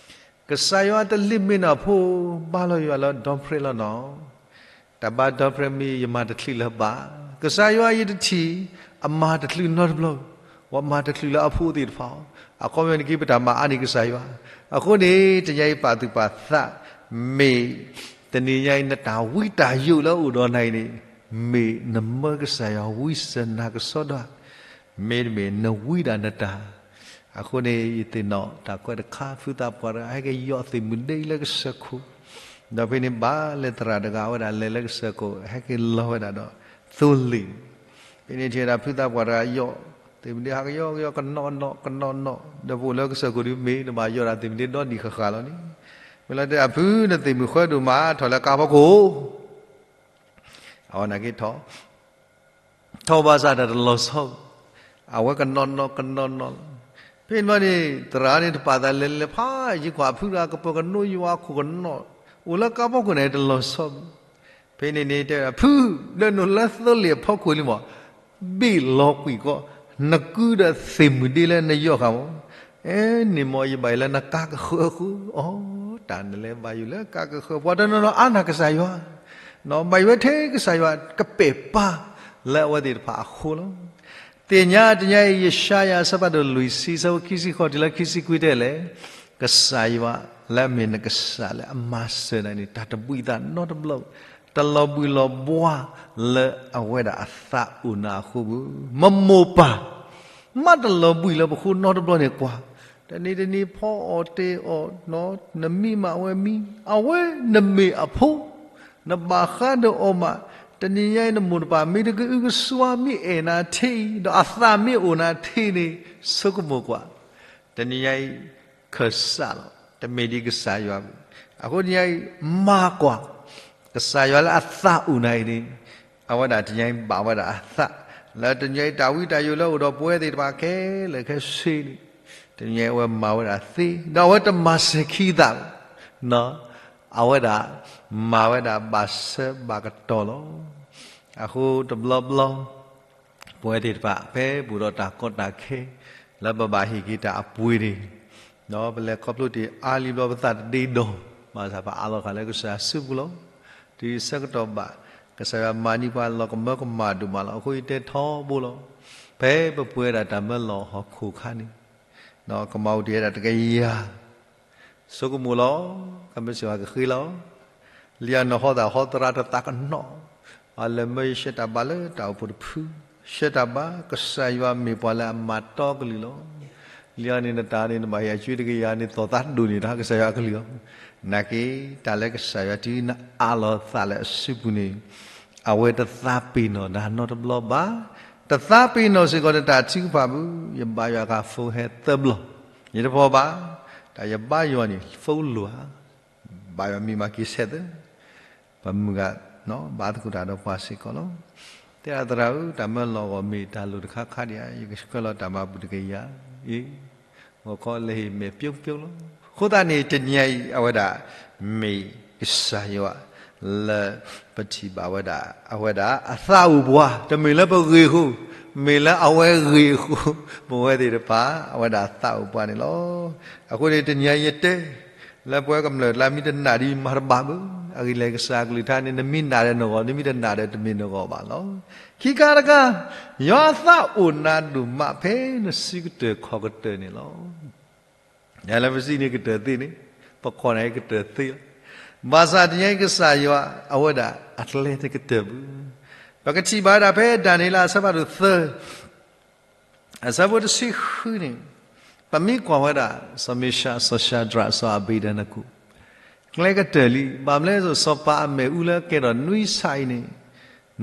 ကစၢ်ယွၤတလ့ၤမ့ၣ်နၤဖိ, ဘါလီၤယွၤလၢ down payment လီၤနီၤ. တၢ်ဘါ down payment မ့ၢ်ယမၤတချုးလၢၤဘၣ်. ကစၢ်ယွၤယတထံၣ် အမၤတချုးနီတဘျီ, ပှၤမၤတချုးလၢအဖိသ့ၣ်တဖၣ်, အခီပညီန့ၣ်က့ၤပတၢ်မၤအါန့ၢ်ကစၢ်ယွၤ. အဃိန့ၣ် တနံၤအံၤပာ်သူၣ်ပာ်သး မ့ၢ် တနံၤညါအံၤ နတၢ်ဝံတၢ်ယိးလၢအိၣ်ဒီးနၤအံၤန့ၣ်, မ့ၢ်နမၢကစၢ်ယွၤဝံစၢၤနၤကစီဒီ, မ့တမ့ၢ်နဝံဒၣ်နတၢ်. အဃိန့ၣ် ယသ့ၣ်နီၣ်တၢ်ကွဲးတခါ ဖုသးပှၢ်တဂၤ ဟဲက့ၤယီၢ်သ့ၣ်မုၢ်ဒ့လၢကစၢၢ်ခိၣ်, ဒီးဖဲန့ၣ်ဘၣ်လဲၤသရၣ်တဂၤ အဝဲဒၣ်လဲၤလၢကစၢၢ်ခိၣ် ဟဲက့ၤလီၤဝဲဒၣ်ဒီးသိလ့ၣ်န့ၣ်, ဖဲန့ၣ်ထံၣ်ဝဲဒၣ်ဖုသးပှၢ်တဂၤယီၢ်သ့ၣ်မုၢ်ဒ့ ဟးကယီကယီ ကနီၣ်နီၣ်ကနီၣ်နီၣ်, ဒီးပအိၣ်လၢကစၢၢ်ခိၣ်ဒုး မ့ၢ်နဘၣ်ယီၢ်ဒၣ်သ့ၣ်မုၢ်ဒ့ဒီနံၣ်ဃၣ်ဃၣ်လီၤန့ၣ်, မ့ၢ်လီၤတဲအဖု နသ့ၣ်မုၢ်ဃၢဒိၣ်မး ထီၣ်လၢကါဖီခိၣ်, အဝဲန့ၣ်က့ၤထီၣ် ထီၣ်ဘၣ်ဆၣ်တၢ်တလီၤဆီ, အဝဲကနီၣ်နီၣ်ကနီၣ်နီၣ်လီၤ. ဖဲန့ၣ်ဘျီန့ၣ် သရၣ်န့ၣ်တပာ်သးလဲၤလဲၤဖးယံၤကွၢ်ဖုတဂၤ ကပၢၤကနိယွၤခိၣ်ကနီၣ်, အိၣ်လၢကါဖီခိၣ်န့ၣ်တလီၤဆီဘၣ်. ဖဲန့ၣ်န့ၣ်တဲဝဲဒၣ် ဖု, ဒၢနုာ်လၢသိလ့ၣ်အဖီခိၣ်လံမး, ဘ့ၣ်လီၤကွံာ်ကီး, နကုဒီးသ့ၣ်မုၢ်ဒ့လၢနယီၢ်ဃာ်မး, အဲန့ၣ်မး ယဘၣ်ယိၣ်လၢနကါကဃၢအဃိ, အီ တၢ်နလဲၤဘၣ်ယိၣ်လၢကါကဃၢ ပှၤတနီၤနီၤအါန့ၢ်ကစၢ်ယွၤ ဘၣ်ယိၣ်ဝဲထဲကစၢ်ယွၤကပဲာ်ပၢ်လၢအဝဲသ့ၣ်တဖၣ်အဃိလီၤ. သ့ၣ်ညါတနံၤညါအံၤ ယၡါယၤအဆၢဖးဒိၣ်လွံၢ်ဆံ အဆၢဖိခံဆံဃိးတုၤလၢခံဆံခွံတဲလဲၣ်, ကစၢ်ယွၤလၢအမ့ၢ်နကစၢ်လၢအမၤစၢၤနၤန့ၣ် တၢ်တဘှံးသးနီတဘျီ, တလီၤဘှံးလီၤဘှါလၢအဝဲဒၣ်အသးအိၣ်နၤအဃိဘၣ်. မမိၢ်ပၢ် မ့ၢ်တလီၤဘှံးလၢပဃိနီတဘျီန့ၣ်ကွၢ်, တနံၤတနံၤဖီအီၣ်တ့ၢ်အီၣ်, နမံမးဝဲမံ, အဝဲနမ့ၢ်အဖိ, နဘၣ်ဃးဒီးအီၤမး, တနံၤညါအံၤနမိၢ်နပၢ်မ့ၢ်တကအုကစွါ မ့ၢ်အဲၣ်နၤထဲအံၤ ဒီးအသးမ့ၢ်အိၣ်နၤထဲန့ၣ် ဆိကမိၣ်ကွၢ်, တနံၤညါအံၤ ခၢၣ်စးလီၤ, တမ့ၢ်ဒ်ကစၢ်ယွၤဘၣ်. အဃိတနံၤညါအံၤ မၤကွၢ်, ကစၢ်ယွၤလၢအသးအိၣ်နၤအံၤန့ၣ်, အဝဲဒၣ်တနံၤညါအံၤဘၣ်ဝဲဒၣ်အသး, လၢတနံၤညါအံၤတၢ်ဝံတၢ်ယိးလၢအိၣ်ဒီးပဝဲသ့ၣ်တဖၣ်ခဲလၢာ်ခဲဆ့န့ၣ်, တနံၤညါအံၤအဝဲမၤဝဲဒၣ်သ့, ဒီးအဝဲတမၤစၢၤခံသးဘၣ်, အဝဲဒၣ်မၤဝဲဒၣ်ဘၣ်ဆၢဘၣ်ကတီၢ်လီၤ. အဃိတဘျီဘျီ ပဝဲသ့ၣ်တဖၣ် ဖဲပအိၣ်ဒီးတၢ်ကီတၢ်ခဲ လၢပဘၣ်ဟ့ၣ်က့ၤတၢ်အပှ့ၤန့ၣ်, ဒီးပလဲၤခီဖျိတ့ၢ်အါလံဘျီ ပသးတဒ့ဒီး, ဘၣ်ဆၣ်ပအးလီၤဃာ်လၢကစၢ်ယွၤစုပူၤလီၤ. တုၤဆၢကတီၢ်ဘၣ် ကစၢ်ယွၤမၤန့ၢ်ပှၤလီၤကမၢကမၣ်ဒိၣ်မးလီၤ. အဃိယတဲထီဘိလီၤ. ဖဲပပှဲၤဒၣ်တၢ်မၢလီၤဟီၣ်ခိၣ်အခါန့ၣ်, ကမၤအိၣ်တ့ၢ်ဝဲဒၣ်တကယၤ ဆိကမိၣ်လီၤ, ကမ့ၢ်စ့ၢ်ကီးကဃ့လီၤ. လံာ်အနီၢ်ဟီသးဟီသရၣ်တသးကနီၣ်, အလဲၤမၢယဆှၢတၢ်ဘါလၢတၢ်အိၣ်ဖှိၣ်တဖု, ဆှၢတၢ်ဘါ ကစၢ်ယွၤမ့ၢ်ပှၤလၢအမၤတီကလုၢ်လီၤ. လံာ်အန့ၣ်နတၢ်န့ၣ် နဘၣ်ဟ့ၣ်အကွံတကယၤန့ၣ် သီၣ်သးဒိၣ်န့ၣ် တၢ်ကစၢ်ယွၤအကလုၢ်လီၤ. နာ်က့ တၢ်လၢကစၢ်ယွၤတုၤနအးလီၤသးလၢအစုပူၤန့ၣ်, အဝဲတသးပ့ၤနီၣ်နၤနီတဘျီဘၣ်. တသးပ့ၤနီၣ်စ့ၢ်ကီးနတၢ်ထုကဖၣ်ဘၣ်. ယဘါယွၤအခါ phone ဟဲသၢဘျီ, ယတဖီၣ်ဘၣ်, တၢ်ယဘါယွၤန့ၣ် phone လိၤဧါ, ဘါယွၤမံၤမၤက့ၤဆဲးသၢ, ပမုၢ်ဂၤ ဘါသကိးတၢ်ဒီးပှၤစ့ၢ်ကီးလီၤ. တဲဒၣ်သရၣ်ဧၢ, တၢ်မၢလီၤအဂီၢ်မ့ၢ်တၢ်လိၣ်တခါခါဒံးဧါ, ယကဆှၢလီၤတၢ်မၤပူၤတကယၤအံၤ, ဂီၤခီလဲၤဟ့ၣ်မဲာ်ပျိပျိလီၤ. အဃိသတးန့ၣ် တနံၤအံၤ အဝဲဒၣ် မ့ၢ်ကစၢ်ယွၤ လၢပထံၣ်ဘၣ်ဝဲဒၣ် အဝဲဒၣ်အသးအိၣ်ပှၤ, တမ့ၢ်လၢပဂ့ၢ်အဃိ, မ့ၢ်လၢအဝဲဂ့ၢ်အဃိ, ပဝဲသ့ၣ်တဖၣ် အဝဲဒၣ်အသးအိၣ်ပှၤန့ၣ်လီၤ. အဃိန့ၣ် တနံၤအံၤယတဲ လၢပဝဲကမျၢၢ်ကျါ မ့ၢ်တနာ်ဒီးမၤတဘၣ်ဘၣ်, အဂ့ၢ်လဲၣ် ကစၢ်အကလုၢ်ကထါန့ၣ် နမ့ၢ်နာ်ဒီးနဂီၢ်, နမ့ၢ်တနာ်ဒီးတမ့ၢ်နဂီၢ်ဘၣ်လီၤ. ခံခါတခါ, ယွၤအသးအိၣ်နၤဒိၣ်မး ဖဲနစုကတၢၢ်ခီၣ်ကတၢၢ်န့ၣ်လီၤ. လၢပစံးန့ၣ်ကတၢၢ်သ့န့ၣ်, ပခီၣ်န့ၣ်ကတၢၢ်သ့လီၤ. ဘၣ်ဆၣ်တနံၤအံၤကစၢ်ယွၤ အဝဲဒၣ်အကျဲတကတၢၢ်ဘၣ်. ပကထံၣ်ဘၣ်ဝဲဒၣ်ဖဲဒၣ်နံးယ့လးအဆၢဖးဒိၣ်သၢ အဆၢဖိတဆံဃုန့ၣ်, ပမ့ၢ်ကွၢ်ဝဲဒၣ် စီၤမ့ၡး, စီၤၡၤဒြး, စီၤအဘ့းနကိၣ်, ကျဲကတၢၢ်လံ. ဘၣ်မနုၤလဲၣ်, စီၤပၤအမ့ၣ်အူလၢကဲထီၣ်နွံဆၣ်အံၤန့ၣ်,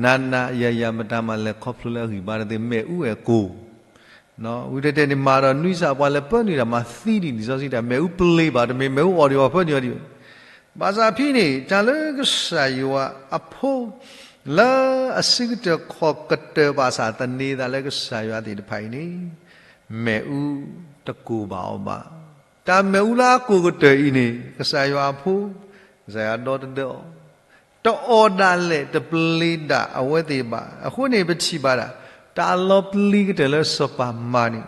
နၤနၤယၤယၤ မတၤမၤလဲၤခီဖျိလၢအဂံၢ်ဘါတသ့, မ့ၣ်အူအဲၣ်ကိၢ်, ဝံၤတဲတဲန့ၣ် မၤဒီးနွံဆၣ် ပှၤလဲၤပၢနုာ်တၢ်မၤသံဒံး, လံာ်စီဆှံတဲ မ့ၣ်အူပျ့ၤဘၣ်, တမ့ၢ်မ့ၣ်အူအီၣ်ဒံးအီၣ်ဖၢနုာ်အီၤဒံး. ဘၣ်ဆၣ်ဖဲန့ၣ် တၢ်လၢကစၢ်ယွၤအဖိ လၢအစုကတၢၢ်ခီၣ်ကတၢၢ်ဘၣ်ဆၣ်သန့ၤသးလၢကစၢ်ယွၤသ့ၣ်တဖၣ်အံၤန့ၣ်, မ့ၣ်အူတကိၢ်ဘၣ်အီၤဘၣ်. တၢ်မ့ၣ်အူလၢအကိၢ်ကတၢၢ်အံၤန့ၣ် ကစၢ်ယွၤအဖိ, ကစၢ်ယွၤဒီတဒၢအီၤ, တအီၣ်ဒၣ်လဲာ် တပျ့ၤဒၣ်အဝဲသ့ၣ်ဘၣ်. အဃိန့ၣ် ပထံၣ်ဘၣ်ဒၣ် တၢ်လီၤပျံၤကတၢၢ်လၢစီၤပၤမၤန့ၣ်,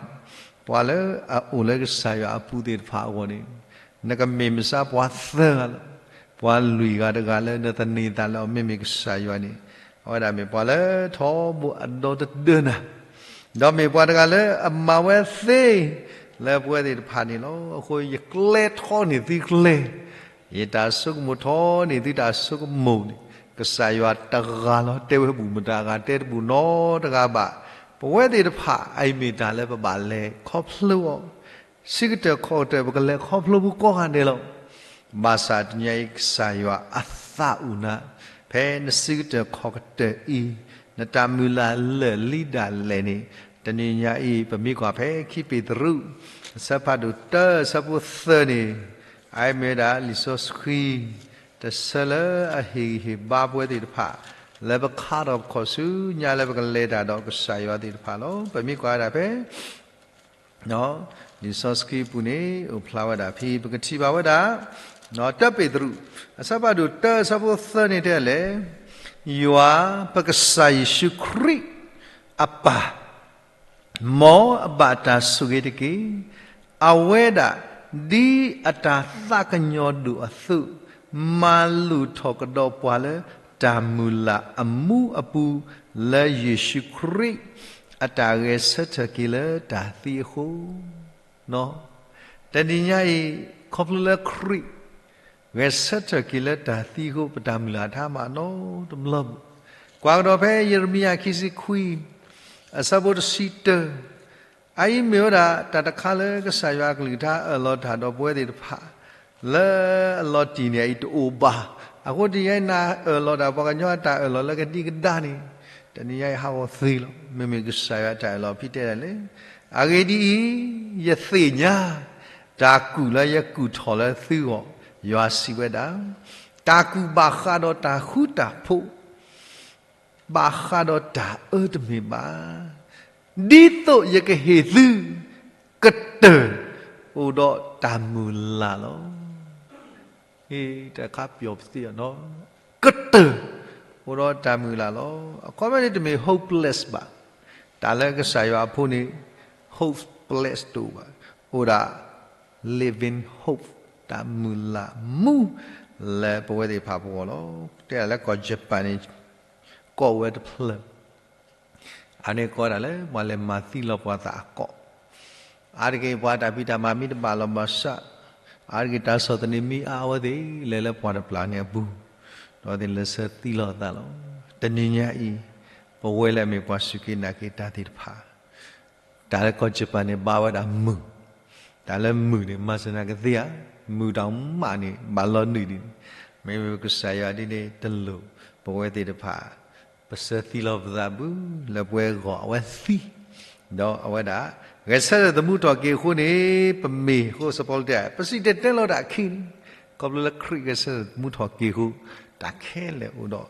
ပှၤလၢအအိၣ်လၢကစၢ်ယွၤအပူၤသ့ၣ်တဖၣ်အဂီၢ်န့ၣ်, နကမ့ၢ်မ့ၢ်စ့ၢ်ပှၤသၢဂၤလီၤ. ပှၤလွံၢ်ဂၤတဂၤလၢနသန့ၤသးလၢအီၤ မ့မ့ၢ်ကစၢ်ယွၤန့ၣ်, အဝဲဒၣ်မ့ၢ်ပှၤလၢထီဘိအဒီတဒၢနၤ, ဒီးမ့ၢ်ပှၤတဂၤလၢအမၤဝဲသ့ လၢပဝဲသ့ၣ်တဖၣ်န့ၣ်လီၤ. အဃိယကျဲထီန့ၢ်သုကျဲ ယတၢ်ဆိကမိၣ်ထီန့ၢ်သုတၢ်ဆိကမိၣ်န့ၣ် ကစၢ်ယွၤတဂၤလီၤ တဲဝဲဘူးမတၤအဂၤ တဲတဘူးနီတဂၤဘၣ်. ပဝဲသ့ၣ်တဖၣ် အအံၤမ့ၢ်တၢ်လၢပဘၣ်လဲၤခီဖျိအီၤ, စံးကတၢၢ်ခီၣ်ကတၢၢ် ပကလဲၤခီဖျိပူၤကိးဂၤဒဲးလီၤ. ဘၣ်ဆၣ်တနံၤအံၤ ကစၢ်ယွၤအသးအိၣ်နၤ, ဖဲနစံးကတၢၢ်ခီၣ်ကတၢၢ်အံၤ နတၢ်မုၢ်လၢ်လၢာ်လံဒၣ်လဲာ်န့ၣ်, တနံၤညါအံၤ ပမ့ၢ်ကွၢ်ဖဲခံပ့းတရူး အဆၢဖးဒိၣ်တၢ အဆၢဖိသၢန့ၣ်, အအံၤမ့ၢ်ဝဲဒၣ်လံာ်စီဆှံ တဆၢလၢအဟ့ၣ်ဂံၢ်ဟ့ၣ်ဘါပဝဲသ့ၣ်တဖၣ် လၢပခါထီၣ်ပခီၣ်ဆူညါလၢပကလဲၤတၢ်ဒီးကစၢ်ယွၤသ့ၣ်တဖၣ်လီၤ. ပမ့ၢ်ကွၢ်ဝဲဒၣ်ဖဲ လံာ်စီဆှံပူၤန့ၣ် အိၣ်ဖျါဝဲဒၣ်ဖဲ ပကထံၣ်ဘၣ်ဝဲဒၣ် တၢပ့းတရူး အဆၢဖးဒိၣ်တၢ အဆၢဖိသၢန့ၣ်တဲလဲၣ်, ယွၤ ပကစၢ်ယ့ၣ်ၡူးခရံာ်အပၢ် မ်အဘၣ်တၢ်ဆိၣ်ဂ့ၤတက့ၢ်. အဝဲဒၣ် ဒ်အတၢ်သးကညီၤဒိၣ်အသိး မၤလိာ်ထီၣ်ကဒီးပှၤလၢတၢ်မုၢ်လၢ်အမူအပူၤ လၢယ့ၣ်ၡူးခရံာ်အတၢ်ဂဲၤဆၢထၢၣ်က့ၤလၢတၢ်သံအဃိ တနံၤညါအံၤ ခီဖျိလၢခရံာ် ဂဲၤဆၢထၢၣ်က့ၤလၢတၢ်သံအဃိ ပတၢ်မုၢ်လၢ်အထါမးနီတဘျီဘၣ်. ကွၢ်ကဒီးဖဲယံးရမံယၤခံဆံခွံ အဆၢဖိတဆံတၢ, အအံၤမ့ၢ်ဝဲဒၣ်တၢ်တခါလၢကစၢ်ယွၤအကလုၢ်ကထါအၢၣ်လီၤတၢ်ဒီးပဝဲသ့ၣ်တဖၣ် လၢအလီၤတံၢ်န့ၣ်အံၤတအိၣ်ဘၣ်. အဃိတနံၤညါအံၤ နအၢၣ်လီၤတၢ်ပှၤကညီအတၢ်အၢၣ်လီၤလၢကဒံကဒါန့ၣ် တနံၤညါအံၤဟးဂီၤသ့လီၤ. မ့မ့ၢ်ကစၢ်ယွၤအတၢ်အၢၣ်လီၤဖဲတဲဒၣ်လဲၣ်, အဂ့ၢ်ဒ်အံၤ, ယသ့ၣ်ညါ တၢ်ကူၣ်လၢယကူၣ်ထီၣ်လၢသုဂီၢ်, ယွၤစံးဝဲဒၣ်, တၢ်ကူၣ်ဘၣ်ဃးဒီးတၢ်ဃူတၢ်ဖိး, ဘၣ်ဃးဒီးတၢ်အၢတမ့ၢ်ဘၣ်, ဒ်သိးယကဟ့ၣ်သု ကတၢၢ်အိၣ်ဒီးတၢ်မုၢ်လၢ်လီၤ. တခါပျီပသ့ၣ်အီၤနီၤ, ကတၢၢ်အိၣ်ဒီးတၢ်မုၢ်လၢ်လီၤ. အခီပညီန့ၣ်တမ့ၢ် hopeless ဘၣ်. တၢ်လၢကစၢ်ယွၤအဖိန့ၣ် hopeless တအိၣ်ဘၣ်. အိၣ်ဒၣ် living hope တၢ်မုၢ်လၢ်မူ လၢပဝဲသ့ၣ်တဖၣ်ပဂီၢ်လီၤ. တဲဒၣ်လၢကီၢ် Japan န့ၣ် ကီၢ်ဝဲတဖျၢၣ် အန့ၣ်ကိးဒၣ်လၢ ပှၤလဲၤမၤသံလီၤပှၤသးအကီၢ်, အါတက့ၢ်ပှၤတၢ်ဖံးတၢ်မၤမ့ၢ်တဘၣ်လီၤဘၣ်ဆၣ်, အါတက့ၢ်တၢ်ဆီၣ်သနံးမ့ၢ်အါအဝဲသ့ၣ် လဲၤလၢပှၤတပျၢ်န့ၣ်အပူၤ, ဒီးသ့ၣ်လဲၤဆၢသံလီၤသးလီၤ. တနံၤညါအံၤ ပဝဲလၢအမ့ၢ်ပှၤစူၢ်က့ၤနာ်က့ၤတၢ်သ့ၣ်တဖၣ် တၢ်လၢကီၢ် Japan န့ၣ် ဘါဝဲဒၣ်မုၢ်, တၢ်လၢမုၢ်န့ၣ် မၤစၢၤနၤကသ့ဧါ, မုၢ်တၢ်မးန့ၣ် ဘၣ်လီၤနုာ်ဒ်န့ၣ်, မ့မ့ၢ်ကစၢ်ယွၤဒ်န့ၣ် တလိၣ်ပဝဲသ့ၣ်တဖၣ် ပဆၢသံလီၤပသးဘၣ် လၢပဝဲအဂီၢ်အဝဲသံ, ဒီးအဝဲဒၣ် ဂဲၤဆၢထၢၣ်သမူထီၣ်က့ၤအဃိန့ၣ် ပမ့ၢ်အဃိစီၤပီလူးတဲ ပစံၣ်တဲၤတဲလီၤတၢ်အခံန့ၣ်, ခီဖျိလၢခရံာ်ဂဲၤဆၢထၢၣ်သမူထီၣ်က့ၤအဃိ တၢ်ခဲလၢာ်အိၣ်ဒီး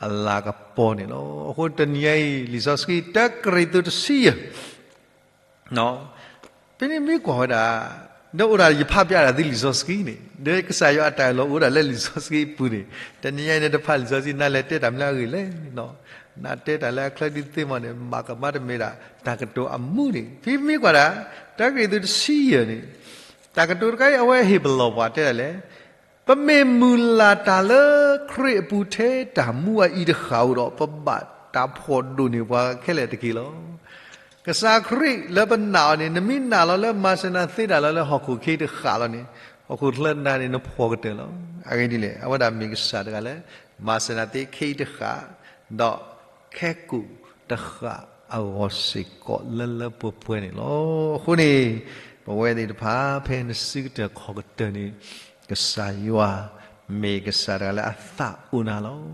အလၤကပီၤန့ၣ်လီၤ. အဃိတနံၤညါအံၤ လံာ်စီဆှံ တၢကရံၣ်သူးတဆံယဲၢ် ဖဲန့ၣ်မ့ၢ်ကွၢ်ဝဲဒၣ်, ဒီးအိၣ်ဒၣ်ယဖးဖျါဒၣ်သုလံာ်စီဆှံန့ၣ် ဒီးကစၢ်ယွၤအတၢ်အၢၣ်လီၤအိၣ်ဒၣ်လၢလံာ်စီဆှံအပူၤန့ၣ်, တနံၤညါအံၤန့ၣ်တဖးလံာ်စီဆှံ နလဲၤတဲတၢ်မနုၤအဂ့ၢ်လဲၣ်, နတဲတၢ်လၢအချၢဒ်သ့မးန့ၣ် ဘၣ်ကမၣ်တမ့ၢ်ဒၣ် တၢ်ကတိၤအမူန့ၣ် ဖဲမ့ၢ်ကွၢ်ဒၣ် တၢကရံၣ်သူးတဆံယဲၢ်န့ၣ်, တၢ်ကတိၤတခါအံၤ အဝဲဟ့ၣ်ပလီၢ်ပှၤတဲဒၣ်လဲၣ် ပမ့ၢ်မုၢ်လၢ်တၢ်လၢခရံာ်အပူၤထဲတၢ်မူအအံၤတဃၣ်ဧိၤဒီး ပဘၣ်တၢ်ဖှီၣ်ဒိၣ်န့ၢ်ပှၤခဲလၢာ်တက့ၢ်လီၤ. ကစၢ်ခရံာ်လၢပနာ်အီၤန့ၣ် နမ့ၢ်နာ်လီၤလၢမၤစၢၤနၤသ့တၢ်လီၤလၢဟီၣ်ခိၣ်ခဲအံၤတဃၣ်လီၤန့ၣ်, ဟီၣ်ခိၣ်ချၢနၤန့ၣ် နဖှီၣ်ကတၢၢ်လီၤ. အဂ့ၢ်ဒ်လဲၣ်, အဝဲဒၣ်မ့ၢ်ကစၢ်တဂၤလၢ မၤစၢၤနၤသ့ခဲအံၤတဃၣ်, ဒီးခဲကိာ်တဃၣ်အဂီၢ်စ့ၢ်ကီးလၢလၢပှဲၤပှဲၤန့ၣ်လီၤ. အဃိန့ၣ် ပဝဲသ့ၣ်တဖၣ် ဖဲနစုကတၢၢ်ခီၣ်ကတၢၢ်န့ၣ် ကစၢ်ယွၤမ့ၢ်ကစၢ်တဂၤလၢအသးအိၣ်နၤလီၤ.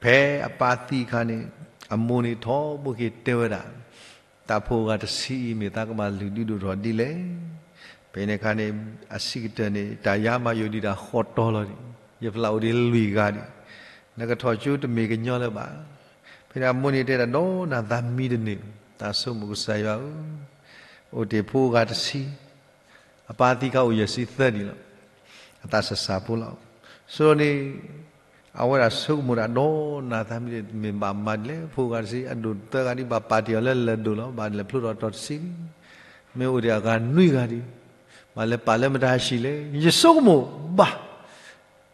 ဖဲအပၢ်သံအခါန့ၣ် အမိၢ်န့ၣ်ထီဘိက့ၤတဲဝဲဒၣ်, တၢ်ဖိဂၤတဆံအံၤ မ့ၢ်သးကဘၣ်လုၢ်ဒုးဒိၣ်ထီၣ်ဒ်လဲၣ်. ဖဲန့ၣ်အခါန့ၣ် အစုကတၢၢ်န့ၣ် တၢ်ယါမၤယိာ်ဒံးတၢ်ဃီတီလီၤန့ၣ်, ယဖျးအိၣ်ဒံးလွံၢ်ဂၤဒံး, နကထီၣ်ကၠိတမ့ၢ်ကညီလၢၤဘၣ်. ဖဲန့ၣ်အမိၢ်န့ၣ်တဲဒၣ်ဒီးနၤသးမံတန့ၢ်, သးဆိကမိၣ်ကစၢ်ယွၤဧၢ, အိၣ်တ့ၢ်ဖိဂၤတဆံ အပၢ်သံခါအိၣ်ယဲၢ်ဆံသၢနံၣ်လီၤ. အသးစၢ်စၢ်ဖိလီၤ. ဆိန့ၣ် အဝဲဒၣ်ဆိကမိၣ်ဒၣ်ဒီးနၤသးမံတန့ၢ် မ့ၢ်ဘၣ်မၤဒ်လဲၣ်, ဖိဂၤတဆံ အဒိၣ်သၢဂၤဒံး ဘၣ်ပာ်တ့ၢ်အီၤလၢလၢၢ်ဒိၣ်လီၤ, ဘၣ်လဲၤဖျိထီၣ်တီၤတဆံလံ. မ့ၢ်အိၣ်ဒံးအဂၤနွံဂၤဒံး ဘၣ်လဲၤပာ်လၢမတၤဟံၣ်လဲၣ်. ယဆိကမိၣ်ဘၣ်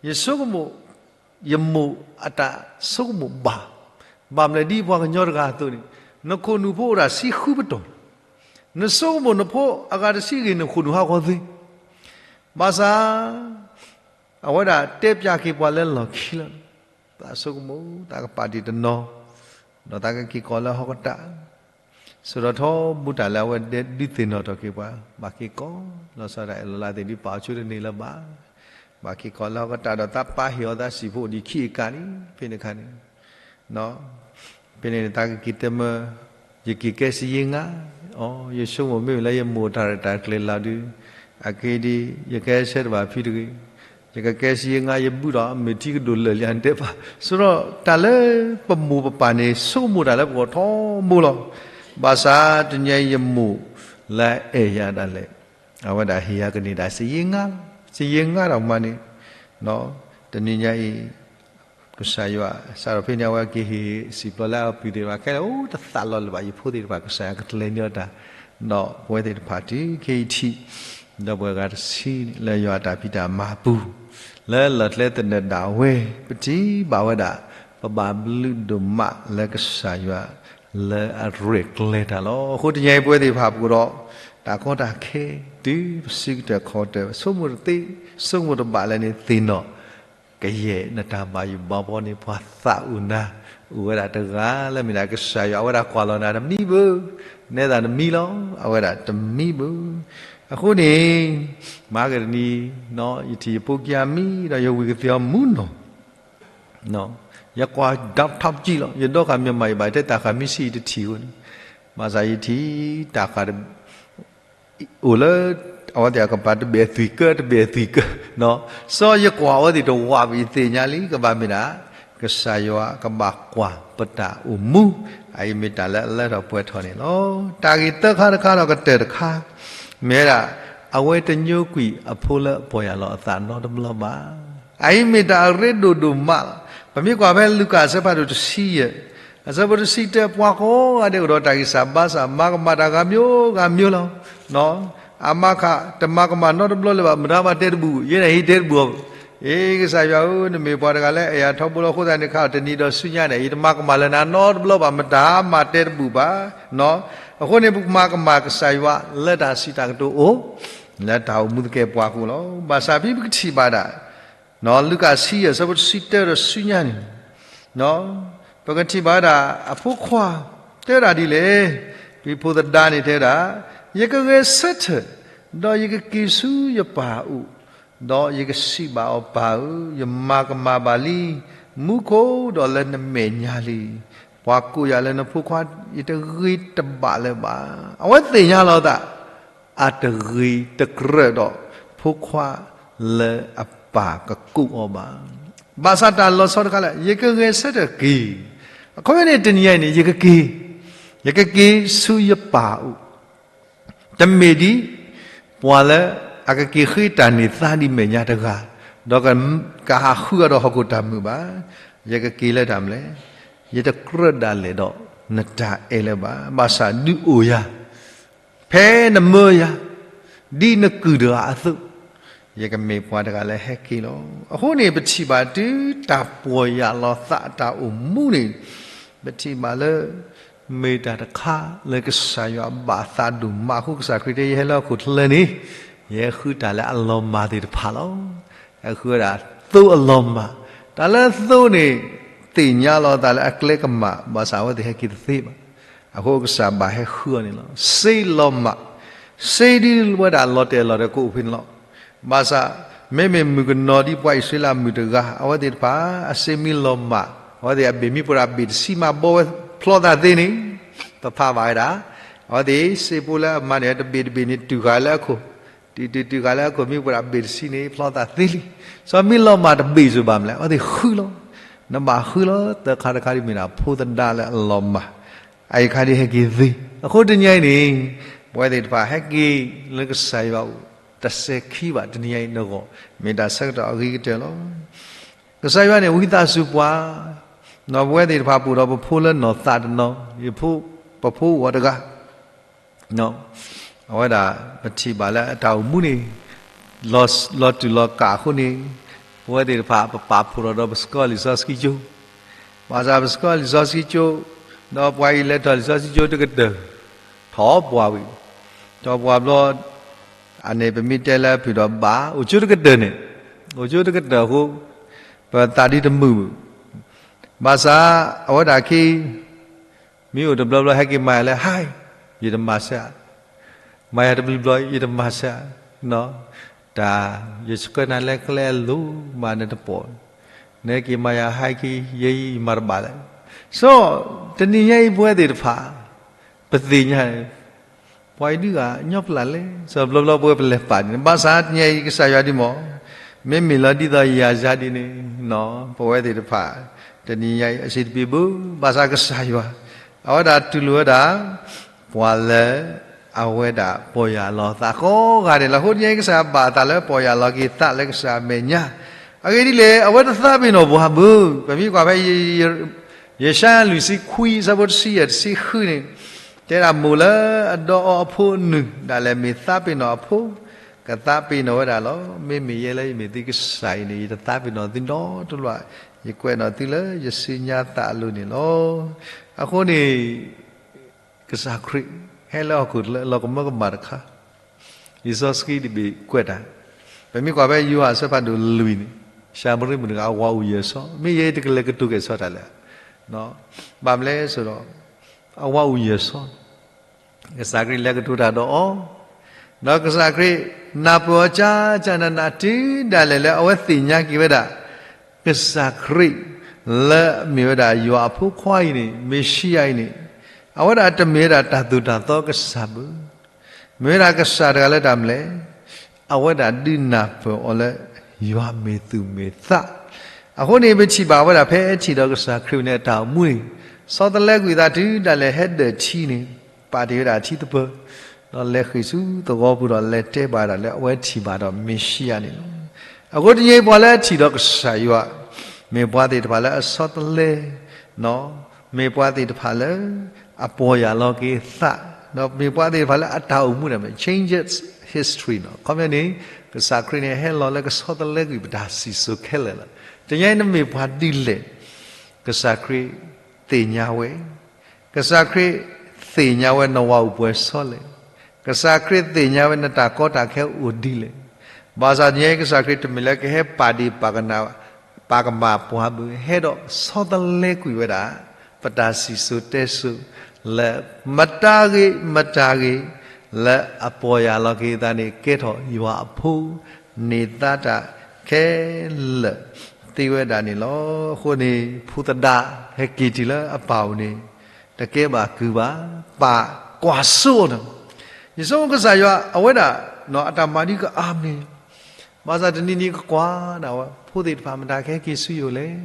ယဆိကမိၣ် ယမိၢ်အတၢ်ဆိကမိၣ်ဘၣ်. ဘၣ်မနုၤလဲၣ် ဒ်ပှၤကညီတဂၤအသိးန့ၣ် နခိၣ်နူာ်ဖိအိၣ်ဒၣ်ဆံဃုပတီၢ်, နဆိကမိၣ်နဖိအဂၤတဆံဂ့ၤ နခိၣ်နူာ်ဟးဂီၤသ့. ဘၣ်ဆၣ် အဝဲဒၣ်တဲပၠးက့ၤပှၤလၢလီၢ်ခံလီၤ. သးဆိကမိၣ် သးကပာ်တ့ၢ်တနီၤ, ဒီးသးကက့ၤကိးလၢဟီၣ်ကတၢၢ်, စိၤဒီးထီဘိတၢ်လၢအဝဲဒုးသ့ၣ်နီၣ်ထီၣ်က့ၤပှၤ, ဘၣ်က့ၤကိးလီၤဆီဒၣ် အဲၣ်လီၤလၢသ့ၣ်ဒုးပာ်အီၤဆိတန့ၢ်လၢၤဘၣ်. ဘၣ်က့ၤကိးလၢဟီၣ်ကတၢၢ်ဒီးသးပာ်ဟ့ၣ်အီၤသးစံၣ်ဖိဒံးခံကၤန့ၣ် ဖဲန့ၣ်အခါန့ၣ် ဖဲန့ၣ်သးကက့ၤတဲမၢ ယက့ၤကဲစယ့ငါ, အိ ယဆိကမိၣ်မ့ၢ်ဝံၤလၢယမိၢ်တၢ်ရဲၣ်တၢ်ကျဲၤလီၤဒုး, အက့ၤဒ် ယကဲဆၢတဘၣ်ဖုတဂ့ၤ, ယကကဲစယ့ငါ ယဘုၣ်ဒီးမ့ၢ်ထံကဒိၣ်လၢာ်လံ အတဲဘၣ်. ဆိဒီးတၢ်လၢပမိၢ်ပပၢ်န့ၣ် ဆိကမိၣ်တၢ်လၢပဂီၢ်ထီဘိလီၤ. ဘၣ်ဆၣ်တနံၤအံၤယမိၢ်လၢအအဲၣ်ယၤဒၣ်လဲာ် အဝဲဒၣ်ဟ့ၣ်ယၤကန့ၢ်ဒၣ်စယ့ငါ, စယ့ငါဒီးမးန့ၣ်, တနံၤညါအံၤ ကစၢ်ယွၤ စးထီၣ်ဖဲန့ၣ် အဝဲက့ၤဟ့ၣ်စံာ်ပျီလၢအပုၢ်သ့ၣ်တဖၣ်ခဲလၢာ် အိၣ်တသးလီၤလၢၤဘၣ် ယဖိသ့ၣ်တဖၣ် ကစၢ်ယွၤကကျဲၤန့ၢ်အီၤတၢ်, ဒီးပဝဲသ့ၣ်တဖၣ်တုၤခဲအံၤထံး ဒီးပှၤဂၤတဆံန့ၣ် လၢယွၤအတၢ်ဖံးတၢ်မၤအပူၤ လၢလီၢ်ကျဲသနၢၣ်ဒၣ်ဝဲ ပထံၣ်ဘၣ်ဝဲဒၣ် ပဘၣ်ဘျုးဒိၣ်မးလၢကစၢ်ယွၤ လၢအရဲၣ်ကျဲၤတၢ်လီၤ. အဃိတနံၤအံၤပဝဲသ့ၣ်တဖၣ်ပူၤဒီး တၢ်ကီတၢ်ခဲ တုၤပစုကတၢၢ်ခီၣ်တၢၢ် ဆိကမိၣ်တသ့ ဆိကမိၣ်တဘၣ်လၢန့ၣ်သ့ၣ်နီၣ် ကယဲၢ်နတၢ်ဘၣ်ယိၣ်ဘၣ်ဘီန့ၣ် ပှၤသးအိၣ်နၤ အိၣ်ဝဲဒၣ်တဂၤလၢမ့ၢ်ဒၣ်ကစၢ်ယွၤ အဝဲဒၣ်ကွၢ်လီၤနၤတမံဘၣ်, နဲဒၣ်တမံလီၤ အဝဲဒၣ်တမံဘၣ်. အဃိန့ၣ် မၤက့ၤတနံၤ ယထံၣ်ယဖိကံအမံၤဒီးယဝံၢ်ကသ့အီၤမူနီၢ် ယကွၢ်ဒီးထီၣ်ပကံလီၤ ယဒီဃာ်မ့ၢ်မး ယဘၣ်တဲတၢ်ဃာ်မ့ၢ်ဆံးယတထံၣ်အဃိန့ၣ်, ဘၣ်ဆၣ်ယထံၣ်တၢ်ဃာ် အိၣ်လၢ အဝဲသ့ၣ်အကပၤတဘ့ၣ်အသွံၣ်ကၢ တဘ့ၣ်အသွံၣ်ကၢ, စီၤယကွၢ်အဝဲသ့ၣ်တဝးဘၣ် ယသ့ၣ်ညါလံ ကဘၣ်မ့ၢ်ဒၣ် ကစၢ်ယွၤကဘၣ်ကွၢ်ပတၢ်အိၣ်မူ, အအံၤမ့ၢ်တၢ်လၢအလၢထီၣ်ပှဲၤထီၣ်န့ၣ်လီၤ. တၢ်ဂ့ၢ်သၢခါတခါဒီးကတၢၢ်တခါ မ့ၢ်ဝဲဒၣ် အဝဲတညိကွံာ်အဖိလၢအပီၢ်ယၢ်လီၤအသးနီတဘျီဘၣ်. အအံၤမ့ၢ်တၢ်အရ့ဒိၣ်ဒိၣ်မးလီၤ. ပမ့ၢ်ကွၢ်ဖဲလူၤကၣ်အဆၢဖးဒိၣ်တဆံယဲၢ် အဆၢဖိတဆံတၢ ပှၤကိးဂၤဒဲးအိၣ်ဒီးတၢ်ဂံၢ်စၢ်ဘါစၢ် မၤကမၣ်တၢ်ဂၤမံၤဂၤမံၤလီၤ. အမါခး တမၤကမၣ်နီတဘျီလၢၤဘၣ် မတၤမၤတဲတဘူၣ် ယဲဒၣ်ဟံးတဲတဘူၣ်အီၤ, အ့ ကစၢ်ယွၤဧၢ နမ့ၢ်ပှၤတဂၤလၢအဲၣ်ယၤထီဘိလီၤ အဃိသတးန့ၣ်ခါ တနံၤဒီးဆူညါန့ၣ် ယတမၤကမၣ်လၢၤနၤနီတဘျီဘၣ် မတၤမၤတဲတဘူၣ်ဘၣ်. အဃိန့ၣ် ပကမၤကမၣ်ကစၢ်ယွၤလၢတၢ်စံးတၢ်ကတိၤအိၣ် လၢတၢ်အိၣ်မူသကဲပှၤအဃိလီၤ. ဘၣ်ဆၣ်ဖဲပကထံၣ်ဘၣ်ဒၣ် လူၤကၣ်ဆံယဲၢ် အဆၢဖိတဆံတၢဒီးဆူညါန့ၣ် ပကထံၣ်ဘၣ်ဝဲဒၣ် အဖိခွါ တဲဝဲဒၣ်ဒ်လဲၣ်, ဖံဖိသဒါန့ၣ်တဲဝဲဒၣ်, ယကဂဲၤဆၢထၢၣ်, ဒီးယကက့ၤဆူယပၢ်အအိၣ်, ဒီးယကစံးဘၣ်အီၤ ပၢ်ဧၢ, ယမၤကမၣ်ဘၣ်လံ, မူခိၣ်ဒီးလၢနမဲာ်ညါလံ, ပှၤကိးယၤလၢနဖိခွါ ယတဂ့ၤတဘၣ်လၢၤဘၣ်. အဝဲသ့ၣ်ညါလီၤအသး အတဂ့ၤတကြၢးဒီး ဖိခွါလၢအပၢ်ကကိးအီၤဘၣ်. ဘၣ်ဆၣ်တၢ်လီၤဆီတခါလၢ ယကဂဲၤဆၢထၢၣ်က့ၤ, အခီပညီန့ၣ် တနံၤညါအံၤန့ၣ် ယကက့ၤ, ယကက့ၤဆူယပၢ်အအိၣ်, တမ့ၢ်ဒ် ပှၤလၢအကက့ၤဃ့တၢ်န့ၢ်သါဒ်မဲာ်ညါတဂၤ, ဒီးကဟးဃုအီၤဒီးဟီၣ်ခိၣ်တၢ်မုာ်ဘၣ်. ယကက့ၤလၢတၢ်မနုၤလဲၣ်, ယတကြၢးဒၣ်လဲာ်ဒီးနတၢ်အဲၣ်လၢၤဘၣ်. ဘၣ်ဆၣ်ဒုးအိၣ်ယၤ ဖဲနမၢယၤ ဒ်နကုၢ်တဂၤအသိး, ယကမ့ၢ်ပှၤတဂၤလၢဟဲက့ၤလီၤ. အဃိန့ၣ် ပထံၣ်ဘၣ်တုၤတၢ်ပီၢ်ယၢ်လီၤသးတၢ်အိၣ်မူန့ၣ်, ပထံၣ်ဘၣ်လၢ မ့ၢ်တၢ်တခါလၢကစၢ်ယွၤဘၣ်သးဒိၣ်မးအဃိ ကစၢ်ခရံာ်တဲ ယဟဲလၢဟီၣ်ခိၣ်ချၢန့ၣ် ယဟဲဃုတၢ်လၢအလီၤမၢ်သ့ၣ်တဖၣ်လီၤ. ဟဲဃုဝဲဒၣ်သိအလီၤမၢ်, တၢ်လၢသိန့ၣ် သ့ၣ်ညါလီၤအသးလၢအကျဲကမၣ်, ဘၣ်ဆၣ်အဝဲသ့ၣ်ဟဲက့ၤတသ့ဘၣ်. အဃိကစၢ်ဘၣ်ဟဲဃုအီၤန့ၣ်လီၤ. စ့လီၤမၢ်, စ့ဒ်ဝဲဒၣ်လီၤတဲာ်လီၤတဲာ်ကအိၣ်ဖဲန့ၣ်လီၤ. ဘၣ်ဆၣ် မ့မ့ၢ်မုၣ်ကနီၤဒ်ပှၤအံၣ်စရ့လးမုၣ်တဂၤ အဝဲသ့ၣ်တဖၣ် အစ့မ့ၢ်လီၤမၢ်, အဝဲသ့ၣ်အဘ့ၣ်မ့ၢ်ပှဲၤဒၣ်ဘ့ၣ်တဆံမးဘီဝဲဖျီသးသ့န့ၣ်, ပဖးဘၣ်ဝဲဒၣ်, အဝဲသ့ၣ်စ့ဖိလၢအမၤန့ၢ် တဘ့ၣ်တဘ့ၣ်န့ၣ် တုၤဃာ်လၢအခိၣ်, တုၤတုၤတုၤဃာ်လၢအခိၣ် မ့ၢ်ပှဲၤဒၣ်ဘ့ၣ်တဆံန့ၣ် ဖျီသးသ့လံ. စီၤမ့ၢ်လီၤမၢ်တဘ့ၣ်စ့ၢ်ဘၣ်မနုၤလဲၣ်, အဝဲသ့ၣ်ဃုလီၤ. နဘၣ်ဃုလီၤ သၢခါတခါဒ်မ့ၢ်ဒၣ်ဖိသဒါလၢအလီၤမၢ်, အအံၤခါဒ်ဟဲက့ၤသ့. အဃိတနံၤအံၤန့ၣ် ပဝဲသ့ၣ်တဖၣ်ဟဲက့ၤလၢကစၢ်ယွၤအအိၣ် တစဲးခံဘၣ် တနံၤအံၤနဂီၢ် မ့ၢ်တၢ်ဆၢကတီၢ်အဂ့ၤကတၢၢ်လီၤ. ကစၢ်ယွၤန့ၣ် ဝံသးစူၤပှၤ, ပဝဲသ့ၣ်တဖၣ်ပအိၣ်ဒီးပဖိလၢနီၢ်သးတနီၤ, ယဖိ, ပဖိအိၣ်အီၤတဂၤ အဝဲဒၣ် ပထံၣ်ဘၣ်လၢအတၢ်အိၣ်မူန့ၣ် လီၤ, လီၤတူာ်လီၤကာ်အဃိန့ၣ်, ပဝဲသ့ၣ်တဖၣ် ပပာ်ဖှိၣ်ထီၣ်ဒီးပစကီလံာ်စီဆှံကၠိ, ဘၣ်ဆၣ်ပစကီလံာ်စီဆှံကၠိ, ဒီးပှၤအံၤလဲၤထီၣ်လံာ်စီဆှံကၠိတကတၢၢ်, ထီၣ်ပှၢ်ဝံၤ, ထီၣ်ပှၢ်ဘျီ, အန့ၣ်ပမ့ၢ်တဲလၢအဖုၣ်ဒီးဘၣ် အိၣ်ကၠိတကတၢၢ်န့ၣ် အိၣ်ကၠိတကတၢၢ်အဃိ ပသးဒ်တမုာ်ဘၣ်. ဘၣ်ဆၣ် အဝဲဒၣ်ခံ မ့ၢ်အိၣ်တဘျီဘျီ ဟဲက့ၤမၤယၤလၢ ဟါ, ယတမၤစၢၤ, မၤယၤတဘျီဘျီ ယတမၤစၢၤ, တၢ် ယဆှၢနၤလၢကျဲအလိၤ မၤနတပိာ်, နဟဲက့ၤမၤယၤဟါခံ ယဲယမၤတဘၣ်လဲၣ်. ဆိ တနံၤညါအံၤ ပဝဲသ့ၣ်တဖၣ် ပသ့ၣ်ညါ ပှၤအံၤဒုးဂၤညီပျၢ်လဲၣ်, စီၤဘျီဘျီပဝဲပလဲၤပာ်ဒ်န့ၣ် ဘၣ်ဆၣ်တနံၤအံၤကစၢ်ယွၤဒ်မး, မ့မ့ၢ်လီၤဒ်သိးယၤစါဒ်န့ၣ်, ပဝဲသ့ၣ်တဖၣ် တနံၤညါအံၤအဆံးတပ့ၤဘၣ်, ဘၣ်ဆၣ်ကစၢ်ယွၤ အဝဲဒၣ်တူၢ်လိာ်ဝဲဒၣ် ပှၤလၢ အဝဲဒၣ်ပီၢ်ယၢ်လီၤသးကိးဂၤဒဲးလီၤ. အဃိတနံၤအံၤကစၢ်ယွၤဘၣ်အသးလၢပီၢ်ယၢ်လီၤက့ၤသးလၢကစၢ်အမဲာ်ညါ, အဂ့ၢ်ဒ်လဲၣ် အဝဲတသးပ့ၤနီၣ်ပှၤဘၣ်, ပမ့ၢ်ကွၢ်ဖဲ ယၡါယၤလွံၢ်ဆံခွံ အဆၢဖိတဆံယဲၢ် တဆံဃုန့ၣ်, တဲဒၣ်မိၢ်လၢအဒီအီအဖိအနုၢ် ဒၣ်လဲာ်မ့ၢ်သးပ့ၤနီၣ်အဖိ, ကသးပ့ၤနီၣ်ဝဲဒၣ်လီၤ. မ့မ့ၢ်ယဲလၢယမ့ၢ်သုကစၢ်အံၤန့ၣ် ယတသးပ့ၤနီၣ်သုနီတဘျီ, ယကွဲးနီၣ်သုလၢယစုညါသးအလိၤန့ၣ်လီၤ. အဃိန့ၣ် ကစၢ်ခရံာ် ဟဲလၢဟီၣ်ခိၣ်လၢလီၤကမၢကမၣ်တခါ, လံာ်စီဆှံတဘ့ၣ်ကွဲးတၢ်, ပမ့ၢ်ကွၢ်ဖဲယိၤဟၣ်အဆၢဖးဒိၣ်လွံၢ်န့ၣ်, ၡၤမရံမုၣ်တဂၤအဝၤအိၣ်ယၢၤဆီ, မ့ၢ်ယဲတကလဲၤကတိၤကဲၣ်ဆိးတၢ်လဲၣ်, ဘၣ်မနုၤလဲၣ်ဆိဒီး အဝၤအိၣ်ယၢၤဆီ, ကစၢ်ခရံာ်လဲၤကတိၤတၢ်ဒီးအီၤ, ဒီးကစၢ်ခရံာ် နၢ်ပၢၢ်အီၤကၢ်ကၢ်နးနး တုၤဒၣ်လဲာ်လၢအဝဲသ့ၣ်ညါက့ၤဝဲဒၣ် ကစၢ်ခရံာ် လၢအမ့ၢ်ဝဲဒၣ်ယွၤအဖိခွါအံၤန့ၣ် မ့ၣ်ၡံအၤအံၤန့ၣ်, အဝဲဒၣ်တမ့ၢ်ဝဲဒၣ်တၢ်သိၣ်တၢ်သီကစၢ်ဘၣ်, မ့ၢ်ဝဲဒၣ်ကစၢ်တဂၤလၢတၢ်မနုၤလဲၣ်, အဝဲဒၣ်ဒုးနၢ်ပၢၢ်အီၤလၢ ယွၤမ့ၢ်သူၣ်မ့ၢ်သး, အဃိန့ၣ် ပထံၣ်ဘၣ်ဝဲဒၣ်ဖဲအထံၣ်ဒီးကစၢ်ခရံာ်န့ၣ်အတၢ်အိၣ်မူန့ၣ်, ဆီတလဲကွံာ်အသးတုၤဒၣ်လဲာ်ဟဲဒၢးထံန့ၣ်, ပာ်တ့ၢ်ဝဲဒၣ်ထံသပၢၤ, ဒီးလဲၤဃ့ၢ်ဆူသဝီပူၤဒီးလဲၤတဲဘၣ်ဝဲဒၣ်လၢအဝဲထံၣ်ဘၣ်ဒီးမ့ၣ်ၡံအၤန့ၣ်လီၤ. အဃိတနံၤအံၤပှၤလၢအထံၣ်ဒီးကစၢ်ယွၤ, မ့ၢ်ပှၤသ့ၣ်တဖၣ်လၢအဆီတလဲ မ့ၢ်ပှၤသ့ၣ်တဖၣ်လၢ အပီၢ်ယၢ်လီၤက့ၤသး, ဒီးမ့ၢ်ပှၤသ့ၣ်တဖၣ်လၢအတၢ်အိၣ်မူဒၣ်မ့ၢ် changes history နီၤ. ခီပညီန့ၣ် ကစၢ်ခရံာ်န့ၣ် ဟဲလီၤလၢကဆီတလဲကွံာ်ပတၢ်စံၣ်စိၤခဲလၢာ်လီၤ. တနံၤအံၤနမ့ၢ်ပှၤဒ်လဲၣ်, ကစၢ်ခရံာ်သ့ၣ်ညါဝဲ, ကစၢ်ခရံာ်သ့ၣ်ညါဝဲနဝၤအိၣ်ပှဲၤဆီလဲၣ်, ကစၢ်ခရံာ်သ့ၣ်ညါဝဲနတၢ်ကီတၢ်ခဲအိၣ်ဒ်လဲၣ်. ဘၣ်ဆၣ်တနံၤအံၤ ကစၢ်ခရံာ်တမ့ၢ်လၢကဟဲပာ်ဒ့ၣ်ပာ်ကနၣ် ပာ်ကမၣ်ပှၤဘၣ်, ဟဲဒီးဆီတလဲကွံာ်ဝဲဒၣ် ပတၢ်စံၣ်စိၤတဲစိၤ လၢမတၤဂ့ၤမတၤဂ့ၤ လၢအပီၢ်ယၢ်လီၤက့ၤအသးန့ၣ် ကဲထီၣ်ယွၤအဖိ န့ၢ်သါတၢ်ခဲလၢာ်သ့ဝဲဒၣ်န့ၣ်လီၤ. အဃိန့ၣ် ဖိသဒါဟဲက့ၤတုၤလၢအပၢ်အိၣ်န့ၣ် တကဲဘၣ်ကုၢ်ဘၣ်, ပၢ်ကွၢ်စိအီၤန့ၣ်, ယဆိကမိၣ်ကစၢ်ယွၤ အဝဲဒၣ် အတၢ်မၤဒ်ကအါမး, ဘၣ်ဆၣ်တနံၤနံၤကကွၢ်ဒၣ်ဝဲ ဖိသ့ၣ်တဖၣ် မတၤကဟဲက့ၤဆူယအိၣ်လဲၣ်,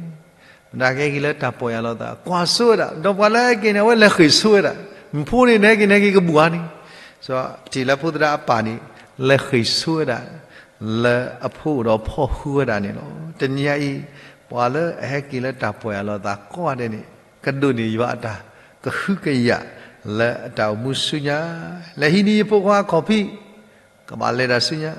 မတၤကဟဲက့ၤလၢတၢ်ပီၢ်ယၢ်လီၤသး, ကွၢ်စိဝဲဒၣ်, ဒီးပှၤလၢဟဲက့ၤန့ၣ် အဝဲလဲၤဃ့ၢ်ဆူဝဲဒၣ်, မ့ၢ်ဖိန့ၣ် နဟဲက့ၤ နဟဲက့ၤကဘူၣ်အါန့ၣ်, ပထံၣ်လၢဖိသဒါအပၢ်န့ၣ် လဲၤဃ့ၢ်ဆူဝဲဒၣ် လၢအဖိအိၣ်ဒီးဖီၣ်ဃုာ်ဝဲဒၣ်န့ၣ်လီၤ. တနံၤအံၤ ပှၤလၢအဟဲက့ၤလၢတၢ်ပီၢ်ယၢ်လီၤသးကိးဂၤဒဲးန့ၣ် ကဒိးန့ၢ်ယွၤအတၢ်ကဟုကယာ် လၢအတၢ်အိၣ်မူဆူညါ, လဲၤဟံးန့ၢ်ယဖိခွါအခီၣ်ဖံး ကဘၣ်လဲၤတၢ်ဆူညါ,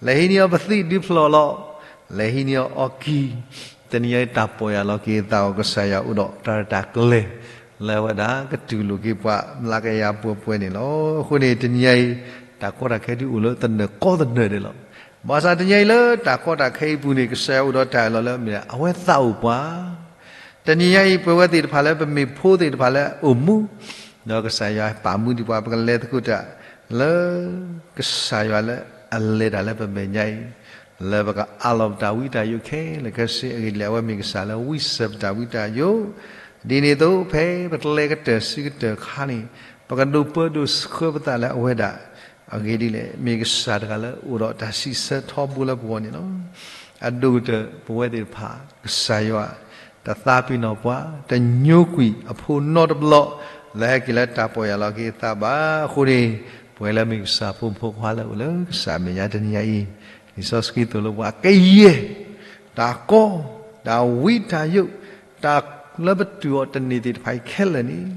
လဲၤဟံးန့ၢ်အီၤပသံးဒုးဖျိးလီၤ, လဲၤဟံးန့ၢ်အီၤအီၣ်ကံၢ်, တနံၤအံၤတၢ်ပီၢ်ယၢ်လီၤက့ၤသးအီၤ ကစၢ်ယွၤအိၣ်ဒီးတၢ်ရဲၣ်တၢ်ကျဲၤ လၢအဝဲဒၣ်ကတူၢ်လိာ်က့ၤပှၤ မျးကယၤပှဲၤပှဲၤန့ၣ်လီၤ. အဃိန့ၣ် တနံၤအံၤ တၢ်ကီတၢ်ခဲဒုးအိၣ်လၢသနၢၣ်ကီသနၢၣ်ဒဲးလီၤ. ဘၣ်ဆၣ်တနံၤအံၤလၢတၢ်ကီတၢ်ခဲအံၤအပူၤန့ၣ် ကစၢ်ယွၤအိၣ်ဒီးတၢ်အၢၣ်လီၤလၢအမ့ၢ်ဒၣ် အဝဲသးအိၣ်ပှၤ တနံၤညါအံၤ ပဝဲသ့ၣ်တဖၣ်လၢပမ့ၢ်ဖိသ့ၣ်တဖၣ်လၢအအိၣ်မူ, ဒီးကစၢ်ယွၤပာ်မူဒံးပှၤ ပကလဲၤသကိးတၢ်လၢ ကစၢ်ယွၤလၢအလဲၤတၢ်လၢပမဲာ်ညါအံၤ, လၢပကအးလီၤပတၢ်ဝံတၢ်ယိးခဲလၢာ်ခဲဆ့အဂ့ၢ်ဒ်လဲၣ် အဝဲမ့ၢ်ကစၢ်လၢဝံစၢၤပတၢ်ဝံတၢ်ယိး, ဒ်န့ၣ်အသိး ဖဲပကလဲၤကတၢၢ်ဆံကတၢၢ်ခါန့ၣ် ပကဒိးပၢဒိးဆှၢပသးလၢအဝဲဒၣ် အဂ့ၢ်ဒ်လဲၣ် မ့ၢ်ကစၢ်တဂၤလၢအိၣ်ဒီးတၢ်စံးဆၢထီဘိလၢပဂီၢ်န့ၣ်လီၤ. အဒိၣ်ကတၢၢ်ပဝဲသ့ၣ်တဖၣ် ကစၢ်ယွၤ တသးပ့ၤနီၣ်ပှၤ တညိကွံာ်အဖိနီတဘျီ လၢဟဲက့ၤလၢတၢ်ပီၢ်ယၢ်လီၤက့ၤအသးဘၣ်. အဃိန့ၣ် ပဝဲလၢမ့ၢ်ကစၢ်ဖိမုၣ်ဖိခွါလၢအိၣ်လၢကစၢ်အမဲာ်ညါတနံၤညါအံၤ, လံာ်စီဆှံသိၣ်လိပှၤကယဲၢ် တၢ်ကီ တၢ်ဝံတၢ်ယိး တၢ်လၢပတူၢ်အီၤတန့ၢ်သ့ၣ်တဖၣ်အံၤခဲလၢာ်န့ၣ်,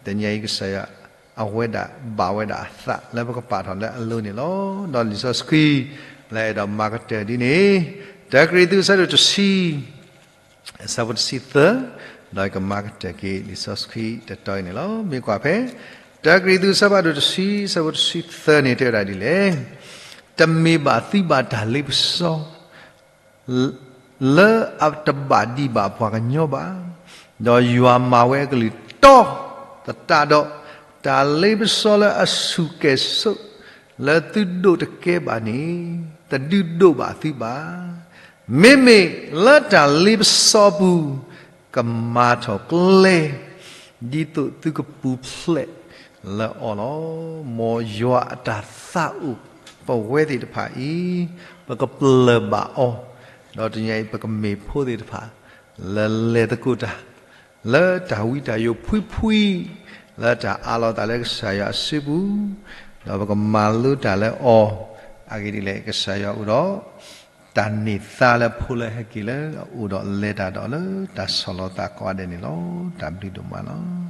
တနံၤညါအံၤကစၢ်ယွၤ အဝဲဒၣ်ဘၣ်ဝဲဒၣ်အသးလၢပကပာ်ထီၣ်လၢအလိၤန့ၣ်လီၤ. ဒီးလံာ်စီဆှံ လၢအဲၣ်ဒိးမၤကတၢၢ်ဒ်န့ၣ်, တၢကရံၣ်သူးအဆၢဒိၣ်တဆံ အဆၢဖိတဆံသၢ, ဒီးကမၤကတၢၢ်က့ၤလံာ်စီဆှံတတီၤအံၤန့ၣ်လီၤ. မ့ၢ်ကွၢ်ဖဲ တၢကရံၣ်သူးအဆၢဖးဒိၣ်တဆံ အဆၢဖိတဆံသၢန့ၣ် တဲဝဲဒၣ်ဒ်လဲၣ်, တမ့ၢ်ဘၣ်သုဘၣ်တၢ်လ့ပစီ လၢအတဘၣ်ဒံးဘၣ်ပှၤကညီဘၣ်, ဒီးယွၤမၤဝဲအကလုၢ်တီ သတးဒီး တၢ်လ့ပစီလၢအဆူၣ်ကဲၤစိး လၢသုဒိးတကဲဘၣ်န့ၣ် တဒုးဒိးဘၣ်သုဘၣ်. မ့မ့ၢ်လၢတၢ်လ့ပစီအပူၤ ကမၤထီၣ်ကျဲ ဒ်သိးသုကပူၤဖျဲးလၢအီၤလီၤ. မ်ယွၤအတၢ်သးအိၣ်ပဝဲသ့ၣ်တဖၣ်အံၤ ပကပျၢၢ်ဘၣ်အီၤ, ဒီးတနံၤအံၤ ပကမ့ၢ်ဖိသ့ၣ်တဖၣ် လၢလဲၤသကိးတၢ် လၢတၢ်ဝံတၢ်ယိးဖှံဖှံ, လၢတၢ်အးလီၤသးလၢကစၢ်ယွၤအစုပူၤ, ဒီးပကမၤလိတၢ်လၢအီၤ, အဂ့ၢ်ဒ်လဲၣ် ကစၢ်ယွၤအိၣ်ဒီး တၢ်န့ၢ်သါလၢဖိလၢဟဲက့ၤလၢအအိၣ်ဒီးလဲၤတၢ်ဒီးလၢတၢ်ဆီၣ်လီၤသးကိးဂၤဒဲးန့ၣ်လီၤ. တၢ်ဘျုးဒိၣ်မးလီၤ.